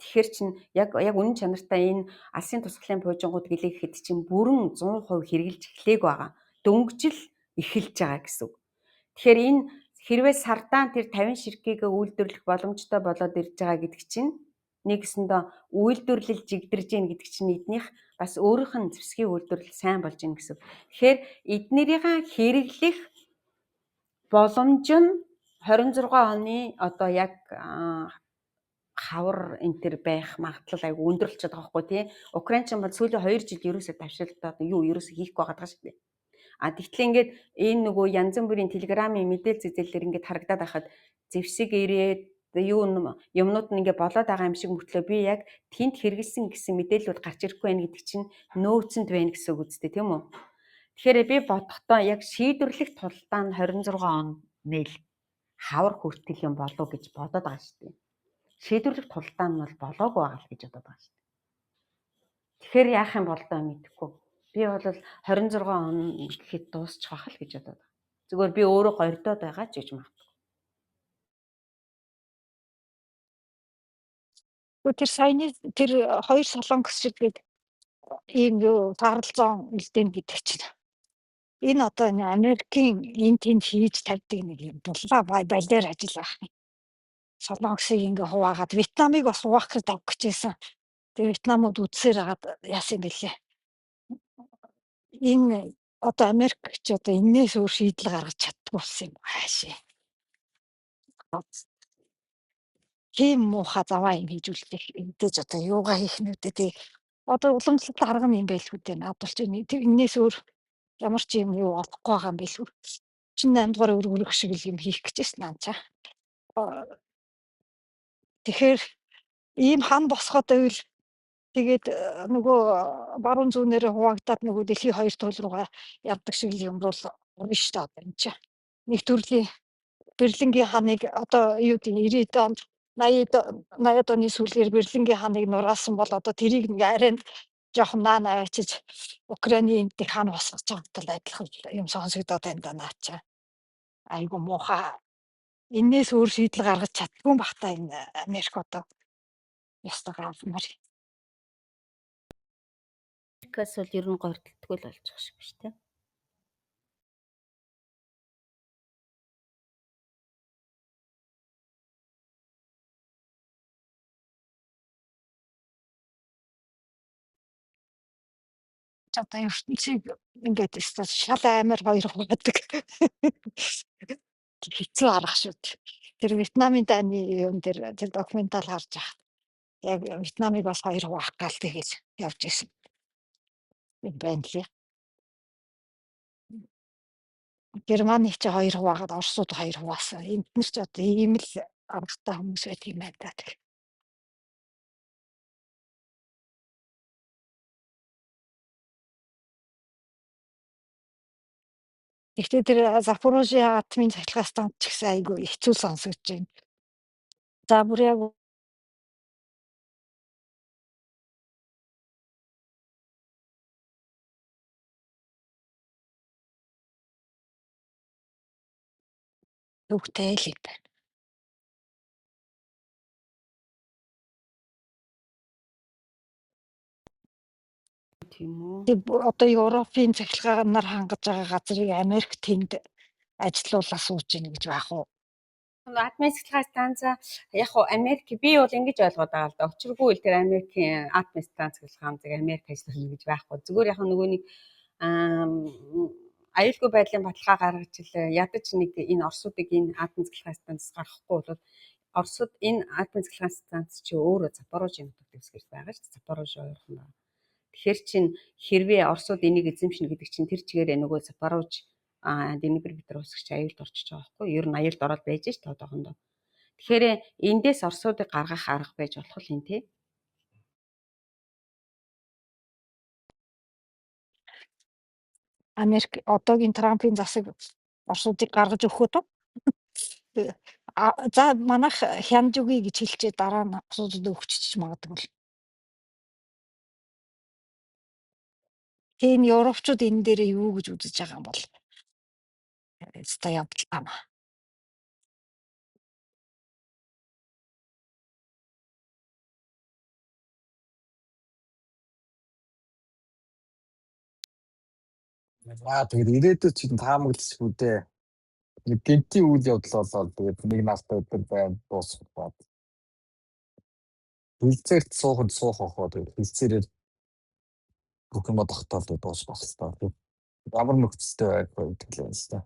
Тэгэхээр чин яг үнэн чанартай энэ алсын тусгалын пуужингууд гэлээхэд чинь бүрэн 100% хэрэгжилж эхлэег байгаа. Дөнгөжл эхэлж байгаа гэсэн үг. Тэгэхээр энэ хэрвээ сардаан тэр 50 ширхгийг үйлдвэрлэх боломжтой болоод ирж байгаа гэдэг чинь нэгсэндээ үйлдвэрлэл жигдэрж гин гэдэг чинь эднийх бас өөрийнх нь зэвсгийн үйлдвэрлэл сайн болж гин гэсэн. Тэгэхээр эднэрийнхаа хэрэглэх боломж нь 26 оны одоо яг хавар энэ төр байх магадлал айгүй өндөр болчиход байгаа байхгүй тий. Украин ч юм бол сүүлийн 2 жил ерөөсөө тавшилтаад юу ерөөсөө хийхгүй байгаа шүү дээ. Тэгтэл ингээд энэ нөгөө янз бүрийн телеграмын мэдээлэл зэзэллэр ингээд харагдаад байхад зэвсэг ирээд Юу юмнууд нь ингээ болоод байгаа юм шиг мөртлөө би яг тэнд хэрэгэлсэн гэсэн мэдээлэл гарч ирэхгүй байх гэдэг чинь нөөцөнд байна гэсэн үг үстэй, тийм үү? Тэгэхээр би бодохдоо яг шийдвэрлэх тулдаа нь 26 он нэл хавар хүртэл юм болов гэж бодоод байгаа шүү дээ. Шийдвэрлэх тулдаа нь бол болоогүй байгаа л гэж бодоод байгаа шүү дээ. Тэгэхээр яах юм бол доо мэдэхгүй. Би бол 26 он гэхэд дуусчих байх л гэж бодоод байгаа. Зүгээр би өөрөө гордоод байгаа ч гэж магадгүй. Тэр саяны тэр хоёр солонгос шиг гээд ийм юу саралзон үлдээн гэдэг чинь. Энэ одоо энэ Америкийн энэ тэнд хийж тавьдаг нэг юм дулаа балиар ажил байх. Солонгосыг ингээ хуваагаад Вьетнамыг бас хуваах гэж давх гэжсэн. Тэгээ Вьетнамууд үдсээр хагаад яасан юм бэлээ. Энэ одоо Америк ч одоо энээс өөр шийдэл гаргаж чаддгүй болсон юм хаашаа. Тийм муухай заваа юм хийж үлдэх. Мэдээж одоо юугаа хийх нь үү дээ. Одоо уламжлалт арга нь юм байлгүй дээ. Надад ч энээс өөр ямар ч юм юу олохгүй байгаа юм байлгүй. 38 дугаар өргөрөх шиг л юм хийх гэжсэн наа чаа. Тэгэхээр ийм хан босгоод байвал тэгээд нөгөө баруун зүүнээрээ хуваагдаад нөгөө дэлхийн хоёр туул руугаа явдаг шиг л юм бол орно шүү дээ одоо энэ чинь. Нэг төрлийн Берлингийн ханыг одоо юу гэдэг 90-ад онд 80-ад оны сүүлээр Берлингийн ханыг нураасан бол одоо тэрийг нэг арай жоохон наа наваачиж Украины энд хан босгож байгаатай адилхан юм сонсогдоод байна да наа чаа. Айгу муухай. Энээс өөр шийдэл гаргаж чаддгүй юм бах та энэ Америк одоо. Ястаа гармаар. Америкаас бол ер нь гордолтгүй л болж байгаа шиг биш үү? Одоо ертөнцийг ингээд өстой шал амар хоёр хуваадаг. Хэцүү арга шүү дээ. Тэр Вьетнамын дайны юм дээр тэр документал харж байхад яг Вьетнамыг бас хоёр хуваах гал тэгэл явж исэн юм байна лээ. Германы чи хоёр хуваагаад Оросууд хоёр хуваасан. Энд нар ч одоо ийм л аргатай хүмүүс байдаг юм байна да. Гэхдээ тэр Запорожье атомын цахилгаан станц ч гэсэн айгүй хэцүү сонсогдож байна. За бүр яг төвтэй л юм байна. Тийм үү. Тэг одоо Европын цахилгаанаар хангаж байгаа газрыг Америк тэнд ажилуулаа сууж гин гэж байх уу? Атомын цахилгаан станц яг хуу Америк би бол ингэж ойлгоод байгаа л да. Учиргүй л тэр Америкийн атомын станц цахилгаан зэг Америк ажиллана гэж байхгүй. Зүгээр яг нөгөө нэг аюулгүй байдлын баталгаа гаргаж ил ядаж нэг энэ Оросуудыг энэ атомын цахилгаан станцаас гаргахгүй бол Оросууд энэ атомын цахилгаан станц чи өөрөө Запорожийн нутаг дэвсгэрт байгаа шүү дээ. Запорож ойрхон байна. Тэгэхээр чин хэрвээ Оросууд энийг эзэмшнэ гэдэг чинь тэр чигээрээ нөгөө Запорож Днепр Петровск чи аюулд орчиж байгаа байхгүй юу? Ер нь аюулд ороод байж ш одоохондоо. Тэгэхээр эндээс Оросуудыг гаргах арга байж болох юм тий. Америк одоогийн Трампын засаг Оросуудыг гаргаж өгөх үү? За манайх хянаж өгье гэж хэлчихэд дараа нь Оросуудад өгчөж магадгүй л. Тийм европчууд энэ дээрээ юу гэж үзэж байгаа юм бол өстой явдал юм. Аа тэгээд ирээдүйд чинь таамагласгүй дээ. Нэг гэнтийн үйл явдал болоод тэгээд нэг наалтай өдөр байна дуусах бод. Хилцээрт суухад суух охоо тэгээд хилцээрээр бүх юм тогтоол дуусах байх хэрэгтэй. Ямар нөхцөлтэй байх вэ гэдэг л юм л та.